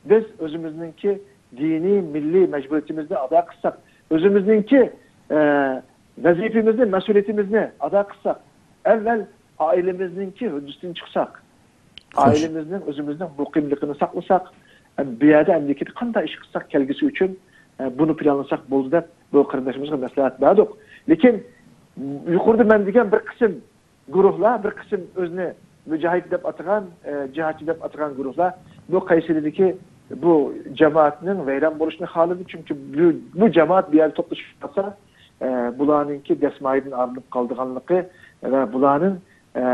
بىز ئۆزىمىزنىڭكى دىنىي، مىللىي مەجبۇرىيىتىمىزنى ئادا قىلساق، ئۆزىمىزنىڭكى، ئە، ۋەزىپىمىزنى، مەسئۇلىيىتىمىزنى ئادا قىلساق، ئەۋۋەل ئائىلىمىزنىڭكى ھۆددىسىدىن چىقساق، خوش. ئائىلىمىزنىڭ، ئۆزىمىزنىڭ مۇقىملىقىنى ساقلىساق، ئە، بۇ يەردە ئەمدى قانداق ئىش قىلساق كەلگۈسى ئۈچۈن، ئە، بۇنى پىلانلىساق بولدى دەپ بۇ قېرىندىشىمىزغا مەسلىھەت بەردۇق. لېكىن يۇقىرىدا مەن دېگەن بىر قىسىم گۇرۇھلار، بىر قىسىم ئۆزىنى مۇجاھىد دەپ ئاتىغان، ئە، جىھادچى دەپ ئاتىغان گۇرۇھلار بۇ قەيسىرىدىكى بۇ جامائەتنىڭ ۋەيران بولۇشىنى خالىدى. چۈنكى بۇ، بۇ جامائەت بۇ يەردە توپلىشىپ قالسا، ئە، بۇلارنىڭكى دەسمايىدىن ئايرىلىپ قالىدىغانلىقى ۋە بۇلارنىڭ، ئە،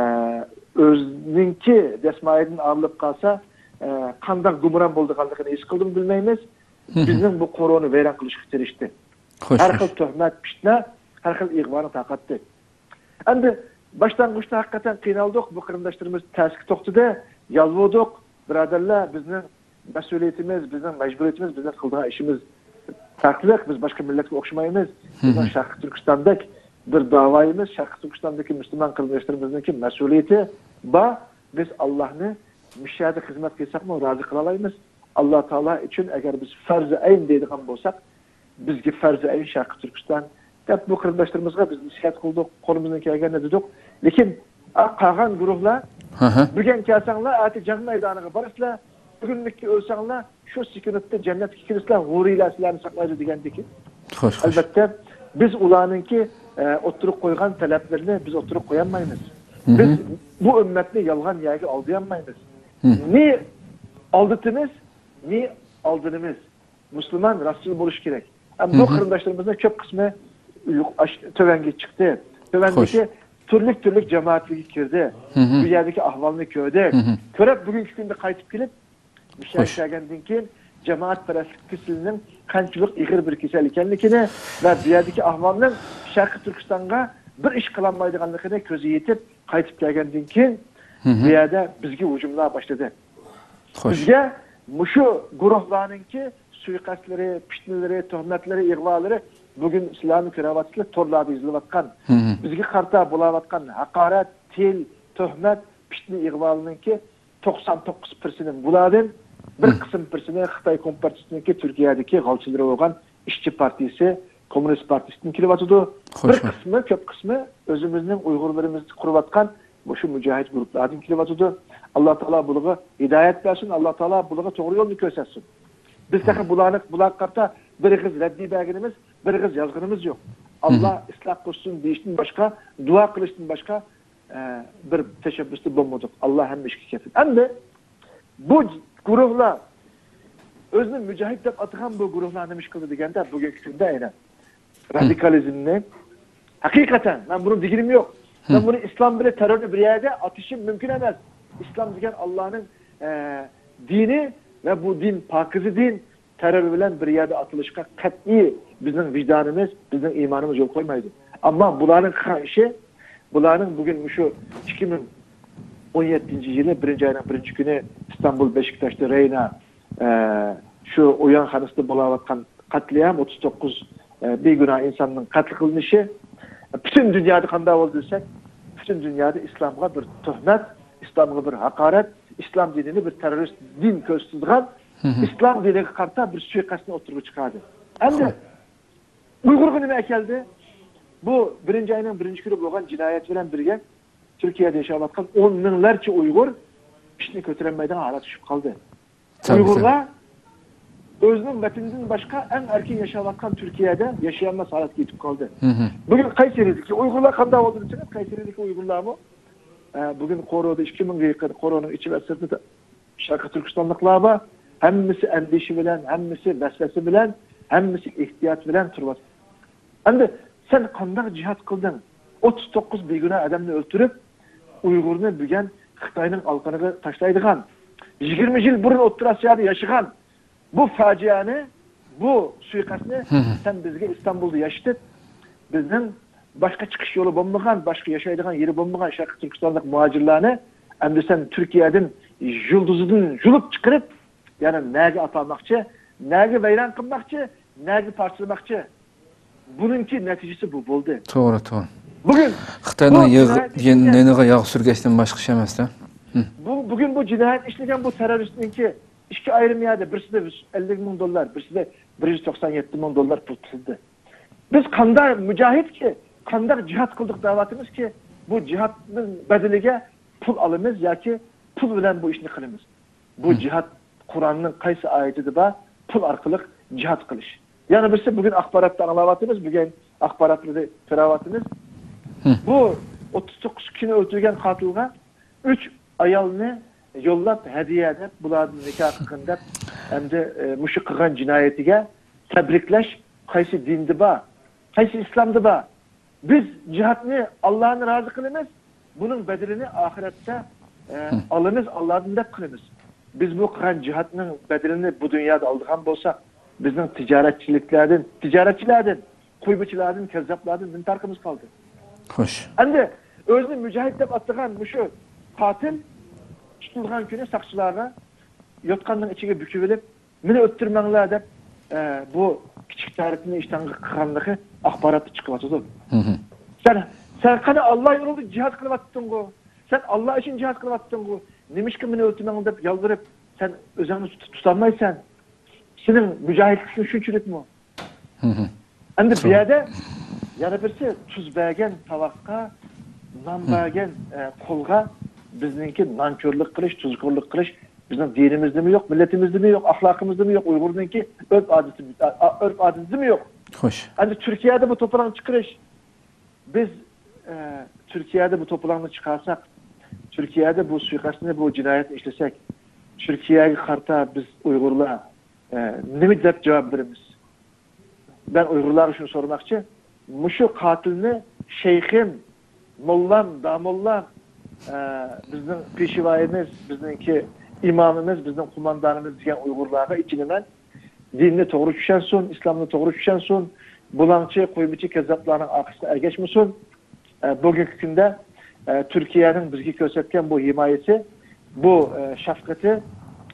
ئۆزىنىڭكى دەسمايىدىن ئايرىلىپ قالسا، ئە، قانداق گۇمران بولىدىغانلىقىنى ھېس قىلدىمۇ بىلمەيمىز. بىزنىڭ بۇ قورۇنى ۋەيران قىلىشقا تىرىشتى. خوش، ھەر خوش. خىل تۆھمەت، پىتنە، ھەر خىل ئىغۋانى تارقاتتى. ئەمدى باشلانغۇچتا ھەقىقەتەن قىينالدۇق، بۇ قېرىنداشلىرىمىز تەسكە توختىدى، يالۋۇردۇق، بۇرادەرلەر، بىزنىڭ مەسئۇلىيىتىمىز، بىزنىڭ مەجبۇرىيىتىمىز، بىزنىڭ قىلىدىغان ئىشىمىز پەرقلىق، بىز باشقا مىللەتكە ئوخشىمايمىز. بىزنىڭ شەرقىي تۈركىستاندەك بىر داۋايىمىز، شەرقىي تۈركىستاندىكى مۇسۇلمان قېرىنداشلىرىمىزنىڭكى مەسئۇلىيىتى بار. بىز ئاللاھنى مۇشۇ يەردە خىزمەت قىلساقمۇ رازى قىلالايمىز. ئاللا تائالا ئۈچۈن ئەگەر بىز فەرزى ئەين دەيدىغان بولساق، بىزگە فەرزى ئەين شەرقىي تۈركىستان دەپ بۇ قېرىنداشلىرىمىزغا بىز نەسىھەت قىلدۇق، قولىمىزدىن كەلگەننى دېدۇق. لېكىن ئا، قالغان گۇرۇھلار، بۈگۈن كەلسەڭلار، ئەتە جەڭ مەيدانىغا بارىسىلەر، بۈگۈنلۈككە ئۆلسەڭلار، شۇ سېكۇنتتا جەننەتكە كىرىسىلەر، ھۇرىيلار سىلەرنى ساقلايدۇ دېگەندىكىن. خوش، خوش. ئەلۋەتتە، بىز ئۇلارنىڭكى، ئە، ئوتتۇرىغا قويغان تەلەپلىرىنى بىز ئوتتۇرىغا قويالمايمىز. بىز بۇ ئۈممەتنى يالغان يەرگە ئالدىيالمايمىز. نى ئالدىتىمىز، نى ئالدىنىمىز. مۇسۇلمان راستچىل بولۇشى كېرەك. ئەمما بۇ قېرىنداشلىرىمىزنىڭ كۆپ قىسمى يۇق-، ئاش-، تۆۋەنگە چىقتى. تۆۋەندىكى تۈرلۈك تۈرلۈك جامائەتلەرگە كىردى. بۇ يەردىكى ئەھۋالنى كۆردى. كۆرۈپ، بۈگۈنكى كۈندە قايتىپ كېلىپ، مۇشۇ يەرگە كەلگەندىن كېيىن جامائەتپەرەسلىك كېسىلىنىڭ قانچىلىك ئېغىر بىر كېسەل ئىكەنلىكىنى ۋە بۇ يەردىكى ئەھۋالنىڭ شەرقىي تۈركىستانغا بىر ئىش قىلالمايدىغانلىقىنى كۆزى يېتىپ، قايتىپ كەلگەندىن كېيىن، بۇ يەردە بىزگە ھۇجۇملار باشلىدى. بىزگە مۇشۇ گۇرۇھلارنىڭكى سۇيىقەستلىرى، پىتنىلىرى، تۆھمەتلىرى، ئىغۋالىرى بۈگۈن سىلەرمۇ كۆرۈۋاتىسىلەر، تورلاردا يېزىلىۋاتقان، بىزگە قارىتا بولاۋاتقان ھاقارەت، تىل، تۆھمەت، پىتنە، ئىغۋالنىڭكى توقسان توققۇز پىرسېنتى بۇلاردىن، بىر قىسىم پىرسېنتى خىتاي كومپارتىيىسىنىڭكى تۈركىيەدىكى غالچىلىرى بولغان ئىشچى پارتىيىسى، كوممۇنىست پارتىيىسىدىن كېلىۋاتىدۇ. بىر قىسمى، كۆپ قىسمى ئۆزىمىزنىڭ ئۇيغۇرلىرىمىز قۇرۇۋاتقان مۇشۇ مۇجاھىد گۇرۇپلاردىن كېلىۋاتىدۇ. ئاللا تائالا بۇلارغا ھىدايەت بەرسۇن، ئاللا تائالا بۇلارغا توغرا يولنى كۆرسەتسۇن. بىز تېخى بۇلارنى، بۇلارغا قارىتا بىر ئېغىز رەددىي بەرگىنىمىز، بىر ئېغىز يازغىنىمىز يوق. ئاللا ئىسلاھ قىلسۇن دېيىشتىن باشقا، دۇئا قىلىشتىن باشقا، ئە، بىر تەشەببۇستا بولمىدۇق. ئاللا ھەممە ئىشكە كېفىل. ئەمدى بۇ گۇرۇھلار، ئۆزىنى مۇجاھىد دەپ ئاتىغان بۇ گۇرۇھلار نېمە ئىش قىلدى دېگەندە، بۇگۈنكى كۈندە ئەينەن رادىكالىزمنى، ھەقىقەتەن، مەن بۇنى دېگىنىم يوق. مەن بۇنى ئىسلام بىلەن تېررورنى بىر يەردە ئاتىشىم مۇمكىن ئەمەس. ئىسلام دېگەن ئاللانىڭ، ئە، دىنى ۋە بۇ دىن پاكىزە دىن. تېررور بىلەن بىر يەردە ئاتىلىشقا قەتئىي بىزنىڭ ۋىجدانىمىز، بىزنىڭ ئىمانىمىز يول قويمايدۇ. ئەمما بۇلارنىڭ قىلغان ئىشى، بۇلارنىڭ بۈگۈن مۇشۇ ئىككى مىڭ ئون يەتتىنچى يىلى بىرىنچى ئاينىڭ بىرىنچى كۈنى ئىستانبۇل، بېشىكتاشتا، رەينا، ئە، شۇ ئويۇنخانىسىدا بولاۋاتقان قەتلىئام، ئوتتۇز توققۇز، ئە، بىگۇناھ ئىنساننىڭ قەتل قىلىنىشى، پۈتۈن دۇنيادا قانداق بولدى دېسەك، پۈتۈن دۇنيادا ئىسلامغا بىر تۆھمەت، ئىسلامغا بىر ھاقارەت، ئىسلام دىنىنى بىر تېررورىست دىن كۆرسىتىدىغان، ئىسلام دىنىگە قارىتا بىر سۇيىقەستنى ئوتتۇرىغا چىقاردى. ئەمدى ئۇيغۇرغا نېمە ئەكەلدى؟ بۇ بىرىنچى ئاينىڭ بىرىنچى كۈنى بولغان جىنايەت بىلەن بىرگە تۈركىيەدە ياشاۋاتقان ئون مىڭلارچە ئۇيغۇر ئىشنى كۆتۈرەلمەيدىغان ھالەتكە چۈشۈپ قالدى. ئۇيغۇرلار ئۆزىنىڭ ۋەتىنىدىن باشقا ئەڭ ئەركىن ياشاۋاتقان تۈركىيەدە ياشىيالماس ھالەتكە يېتىپ قالدى. بۈگۈن قەيسەرىدىكى ئۇيغۇرلار قانداق بولدى دېسىڭىز، قەيسەرىدىكى ئۇيغۇرلارمۇ، ئە، بۈگۈن قورۇدا ئىككى مىڭغا يېقىن قورۇنىڭ ئىچى ۋە سىرتىدا شەرقىي تۈركىستانلىقلار بار. ھەممىسى ئەندىشە بىلەن، ھەممىسى ۋەسۋەسە بىلەن، ھەممىسى ئېھتىيات بىلەن تۇرۇۋاتىدۇ. ئەمدى سەن قانداق جىھاد قىلدىڭ؟ ئوتتۇز توققۇز بىگۇناھ ئادەمنى ئۆلتۈرۈپ، ئۇيغۇرنى بۈگۈن خىتاينىڭ ئالىقىنىغا تاشلايدىغان، يىگىرمە يىل بۇرۇن ئوتتۇرا ئاسىيادا ياشىغان بۇ پاجىئەنى، بۇ سۇيىقەستنى سەن بىزگە ئىستانبۇلدا ياشىتىپ، بىزنىڭ باشقا چىقىش يولى بولمىغان، باشقا ياشايدىغان يېرى بولمىغان شەرقىي تۈركىستانلىق مۇھاجىرلارنى ئەمدى سەن تۈركىيەدىن يۇلدۇزىدىن يۇلۇپ چىقىرىپ، يەنە نەگە ئاپارماقچى، نەگە ۋەيران قىلماقچى، نەگە پارچىلىماقچى؟ بۇنىڭكى نەتىجىسى بۇ بولدى. توغرا، توغرا. بۈگۈن خىتاينىڭ بۇ يېغ-، جىنايەت يېن-، ئىشلىگەن نېنىغا ياغ سۈرگەچتىن باشقا ئىش ئەمەس-دە. بۇ، بۈگۈن بۇ جىنايەت ئىشلىگەن بۇ تېررورىستنىڭكى ئىككى ئايرىم يەردە، بىرسىدە يۈز ئەللىك مىڭ دوللار، بىرسىدە بىر يۈز توقسان يەتتە مىڭ دوللار پۇل تىزدى. بىز قانداق مۇجاھىدكى، قانداق جىھاد قىلدۇق دەۋاتىمىزكى، بۇ جىھادنىڭ بەدىلىگە پۇل ئالىمىز ياكى پۇل بىلەن بۇ ئىشنى قىلىمىز؟ بۇ جىھاد قۇرئاننىڭ قايسى ئايىتىدە بار؟ پۇل ئارقىلىق جىھاد قىلىش. يەنە بىرسى، بۈگۈن ئاخباراتتا ئاڭلاۋاتىمىز، بۈگۈن ئاخباراتلىرى كۆرۈۋاتىمىز. بۇ ئوتتۇز توققۇز كىشىنى ئۆلتۈرگەن قاتىلغا ئۈچ ئايالنى يوللاپ، ھەدىيە دەپ، بۇلاردىن نىكاھ قىلغىن دەپ، ئەمدى، ئە، مۇشۇ قىلغان جىنايىتىگە تەبرىكلەش قايسى دىندا بار؟ قايسى ئىسلامدا بار؟ بىز جىھادنى ئاللانى رازى قىلىمىز، بۇنىڭ بەدىلىنى ئاخىرەتتە، ئە، ئالىمىز ئاللادىن دەپ قىلىمىز. بىز بۇ قىلغان جىھادنىڭ بەدىلىنى بۇ دۇنيادا ئالىدىغان بولساق، بىزنىڭ تىجارەتچىلىكلەردىن، تىجارەتچىلەردىن، قۇيمىچىلاردىن، كەززاپلاردىن نېمە پەرقىمىز قالدى؟ خوش. ئەمدى ئۆزىنى مۇجاھىد دەپ ئاتىغان مۇشۇ قاتىل تۇتۇلغان كۈنى ساقچىلارغا يوتقاننىڭ ئىچىگە بۈكۈۋېلىپ، مېنى ئۆلتۈرمەڭلار دەپ، ئە، بۇ كىچىك تەرىپىنى ئىشتانغا قىلغانلىقى ئاخباراتتا چىقىۋاتىدۇ. سەن، سەن قېنى ئاللا يولىدا جىھاد قىلىۋاتتىڭغۇ؟ سەن ئاللا ئۈچۈن جىھاد قىلىۋاتتىڭغۇ؟ نېمىشقا مېنى ئۆلتۈرمەڭ دەپ يالۋۇرۇپ، سەن ئۆزۈڭنى تۇت-، تۇتالمايسەن؟ سېنىڭ مۇجاھىدلىكىڭ شۇنچىلىكمۇ؟ ئەمدى بۇ يەردە يەنە بىرسى، تۇز بەرگەن تاۋاققا، نان بەرگەن، ئە، قولغا بىزنىڭكى نانكورلۇق قىلىش، تۇزكورلۇق قىلىش بىزنىڭ دىنىمىزدىمۇ يوق، مىللىتىمىزدىمۇ يوق، ئەخلاقىمىزدىمۇ يوق، ئۇيغۇرنىڭكى ئۆرپ ئادىتى، ئا-، ئا-، ئۆرپ ئادىتىدىمۇ يوق. خوش. ئەمدى تۈركىيەدە بۇ توپىلاڭ چىقىرىش، بىز، ئە، تۈركىيەدە بۇ توپىلاڭنى چىقارساق، تۈركىيەدە بۇ سۇيىقەستنى، بۇ جىنايەتنى ئىشلىسەك، تۈركىيەگە قارىتا بىز ئۇيغۇرلار، ئە، نېمە دەپ جاۋاب بېرىمىز؟ مەن ئۇيغۇرلارغا شۇنى سورىماقچى، مۇشۇ قاتىلنى شەيخىم، موللام، داموللام، ئە، بىزنىڭ پېشۋايىمىز، بىزنىڭكى ئىمامىمىز، بىزنىڭ قوماندانىمىز دېگەن ئۇيغۇرلارغا ئېچىنىمەن. دىننى توغرا چۈشەنسۇن، ئىسلامنى توغرا چۈشەنسۇن، بۇلاڭچى، قۇيمىچى، كەززاپلارنىڭ ئارقىسىغا ئەگەشمىسۇن. ئە، بۈگۈنكى كۈندە، ئە، تۈركىيەنىڭ بىزگە كۆرسەتكەن بۇ ھىمايىسى، بۇ، ئە، شەپقىتى،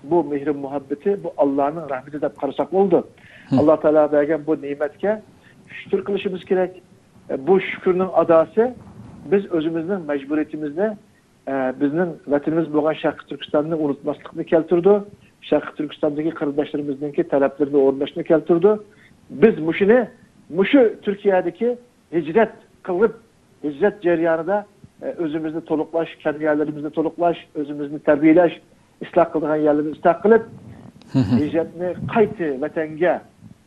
بۇ مېھرى مۇھەببىتى، بۇ ئاللانىڭ رەھمىتى دەپ قارىساق بولىدۇ. ئاللا تائالا بەرگەن بۇ نېمەتكە شۈكۈر قىلىشىمىز كېرەك. ئە، بۇ شۈكۈرنىڭ ئاداسى بىز ئۆزىمىزنىڭ مەجبۇرىيىتىمىزنى، ئە، بىزنىڭ ۋەتىنىمىز بولغان شەرقىي تۈركىستاننى ئۇنتۇماسلىقنى كەلتۈرىدۇ. شەرقىي تۈركىستاندىكى قېرىنداشلىرىمىزنىڭكى تەلەپلىرىنى ئورۇنداشنى كەلتۈرىدۇ. بىز مۇشۇنى، مۇشۇ تۈركىيەدىكى ھىجرەت قىلىپ، ھىجرەت جەريانىدا ئە، ئۆزىمىزنى تولۇقلاش، كەم يەرلىرىمىزنى تولۇقلاش، ئۆزىمىزنى تەربىيەلەش، ئىسلاھ قىلىدىغان يەرلىرىمىزنى ئىسلاھ قىلىپ، ھىجرەتنى قايتى ۋەتەنگە،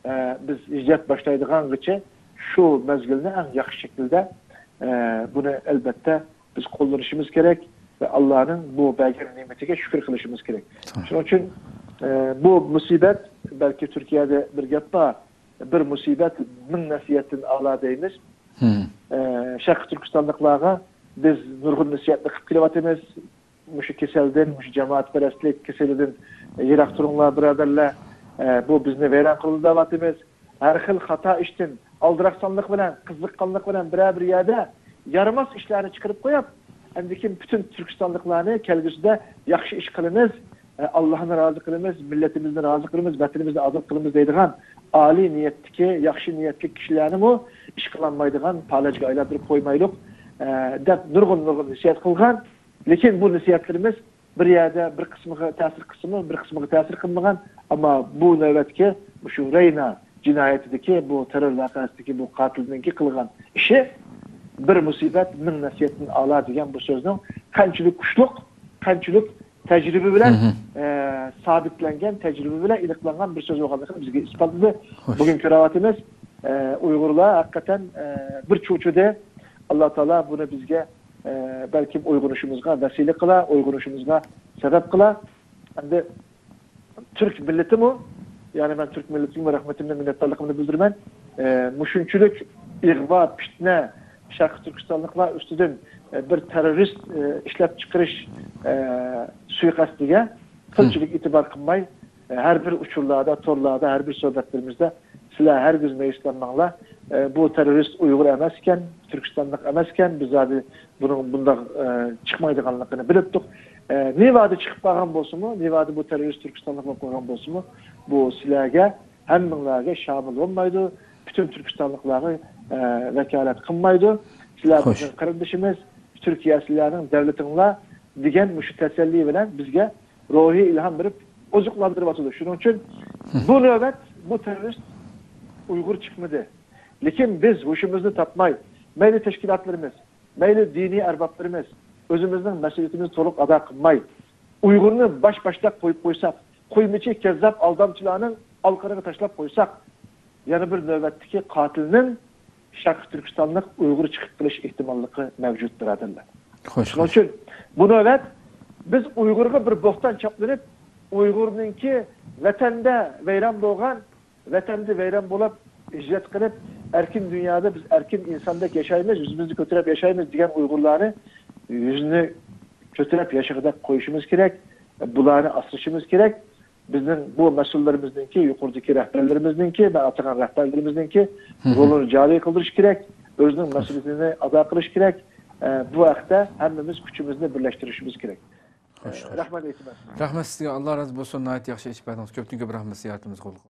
ئە، بىز ھىجرەت باشلايدىغانغىچە شۇ مەزگىلنى ئەڭ ياخشى شەكىلدە، ئە، بۇنى ئەلبەتتە بىز قوللىنىشىمىز كېرەك ۋە ئاللانىڭ بۇ بەرگەن نېمىتىگە شۈكۈر قىلىشىمىز كېرەك. شۇنىڭ ئۈچۈن، ئە، بۇ مۇسىبەت، بەلكى تۈركىيەدە بىر گەپ بار، بىر مۇسىبەت مىڭ نەسىھەتتىن ئەلا دەيمىز. ئە، شەرقىي تۈركىستانلىقلارغا بىز نۇرغۇن نەسىھەتنى قىلىپ كېلىۋاتىمىز. مۇشۇ كېسەلدىن، مۇشۇ جامائەتپەرەسلىك كېسىلىدىن يىراق تۇرۇڭلار، بۇرادەرلەر. ئە، بۇ بىزنى ۋەيران قىلىدۇ دەۋاتىمىز. ھەر خىل خاتا ئىشتىن، ئالدىراقسانلىق بىلەن، قىزىققانلىق بىلەن بىرەر بىر يەردە يارىماس ئىشلارنى چىقىرىپ قويۇپ، ئاندىن كېيىن پۈتۈن تۈركىستانلىقلارنى كەلگۈسىدە ياخشى ئىش قىلىمىز، ئە، ئاللاھنى رازى قىلىمىز، مىللىتىمىزنى رازى قىلىمىز، ۋەتىنىمىزنى ئازاد قىلىمىز دەيدىغان ئالىي نىيەتتىكى، ياخشى نىيەتلىك كىشىلەرنىمۇ ئىش قىلالمايدىغان پالەچكە ئايلاندۇرۇپ قويمايلۇق، ئە، دەپ نۇرغۇن، نۇرغۇن نەسىھەت قىلغان. لېكىن بۇ نەسىھەتلىرىمىز بىر يەردە بىر قىسمىغا تەسىر قىلسىمۇ، بىر قىسمىغا تەسىر قىلمىغان. ئەمما بۇ نۆۋەتكى مۇشۇ رەينا جىنايىتىدىكى، بۇ تېررور ۋەقەسىدىكى بۇ قاتىلنىڭكى قىلغان ئىشى «بىر مۇسىبەت مىڭ نەسىھەتتىن ئەلا» دېگەن بۇ سۆزنىڭ قانچىلىك كۈچلۈك، قانچىلىك تەجرىبە بىلەن، ئە، سابىتلەنگەن، تەجرىبە بىلەن ئېنىقلانغان بىر سۆز بولغانلىقىنى بىزگە ئىسپاتلىدى. بۈگۈن كۆرۈۋاتىمىز، ئە، ئۇيغۇرلار ھەقىقەتەن، ئە، بىر چوچىدى. ئاللا تائالا بۇنى بىزگە، ئە، بەلكىم ئويغىنىشىمىزغا ۋەسىلە قىلا، ئويغىنىشىمىزغا سەۋەب قىلا. ئەمدى تۈرك مىللىتىمۇ، يەنى مەن تۈرك مىللىتىگىمۇ رەھمىتىمنى، مىننەتدارلىقىمنى بىلدۈرىمەن. ئە، مۇشۇنچىلىك ئىغۋا، پىتنە، شەرقىي تۈركىستانلىقلار ئۈستىدىن، ئە، بىر تېررورىست، ئە، ئىشلەپ چىقىرىش، ئە، سۇيىقەستىگە قىلچىلىك ئېتىبار قىلماي، ئە، ھەر بىر ئۇچۇرلاردا، تورلاردا، ھەر بىر سۆھبەتلىرىمىزدە سىلەر ھەرگىز مەيۈسلەنمەڭلار. ئە، بۇ تېررورىست ئۇيغۇر ئەمەسكەن، تۈركىستانلىق ئەمەسكەن، بىز زادى بۇنىڭ بۇنداق، ئە، چىقمايدىغانلىقىنى بىلىپتۇق. ئە، نېۋادا چىقىپ قالغان بولسىمۇ، نېۋادا بۇ تېررورىست تۈركىستانلىق بولۇپ قالغان بولسىمۇ، بۇ سىلەرگە، ھەممىڭلارگە شامىل بولمايدۇ. پۈتۈن تۈركىستانلىقلارغا، ئە، ۋاكالەت قىلمايدۇ. سىلەر بىزنىڭ قېرىندىشىمىز، تۈركىيە سىلەرنىڭ دۆلىتىڭلار دېگەن مۇشۇ تەسەللى بىلەن بىزگە روھىي ئىلھام بېرىپ، ئوزۇقلاندۇرۇۋاتىدۇ. شۇنىڭ ئۈچۈن بۇ نۆۋەت بۇ تېررورىست ئۇيغۇر چىقمىدى. لېكىن بىز ھوشىمىزنى تاپماي، مەيلى تەشكىلاتلىرىمىز، مەيلى دىنىي ئەربابلىرىمىز ئۆزىمىزنىڭ مەسئۇلىيىتىمىزنى تولۇق ئادا قىلماي، ئۇيغۇرنى باش باشلاپ قويۇپ قويساق، قويمىچى، كەززاپ، ئالدامچىلارنىڭ ئالىقىنىغا تاشلاپ قويساق، يەنە بىر نۆۋەتتىكى قاتىلنىڭ شەرقىي تۈركىستانلىق ئۇيغۇر چىقىپ قېلىش ئېھتىماللىقى مەۋجۇت، بۇرادەرلەر. شۇنىڭ ئۈچۈن بۇ نۆۋەت بىز ئۇيغۇرغا بىر بوھتان چاپلىنىپ، ئۇيغۇرنىڭكى ۋەتەندە ۋەيران بولغان، ۋەتەندە ۋەيران بولۇپ، ھىجرەت قىلىپ، ئەركىن دۇنيادا بىز ئەركىن ئىنساندەك ياشايمىز، يۈزىمىزنى كۆتۈرۈپ ياشايمىز دېگەن ئۇيغۇرلارنى يۈزىنى كۆتۈرۈپ ياشىغۇدەك قويۇشىمىز كېرەك، بۇلارنى ئاسرىشىمىز كېرەك. بىزنىڭ بۇ مەسئۇللىرىمىزنىڭكى، يۇقىرىدىكى رەھبەرلىرىمىزنىڭكى، مەن ئاتىغان رەھبەرلىرىمىزنىڭكى رولىنى جارى قىلدۇرۇش كېرەك، ئۆزىنىڭ مەسئۇلىيىتىنى ئادا قىلىش كېرەك. ئە، بۇ ھەقتە ھەممىمىز كۈچىمىزنى بىرلەشتۈرۈشىمىز كېرەك. ئە، رەھمەت ئېيتىمەن. رەھمەت سىزگە، ئاللا رازى بولسۇن، ناھايىتى ياخشى ئېچىپ بەردىڭىز. كۆپتىن كۆپ رەھمەت زىيارىتىمىزگە قوبۇل قىلىڭ.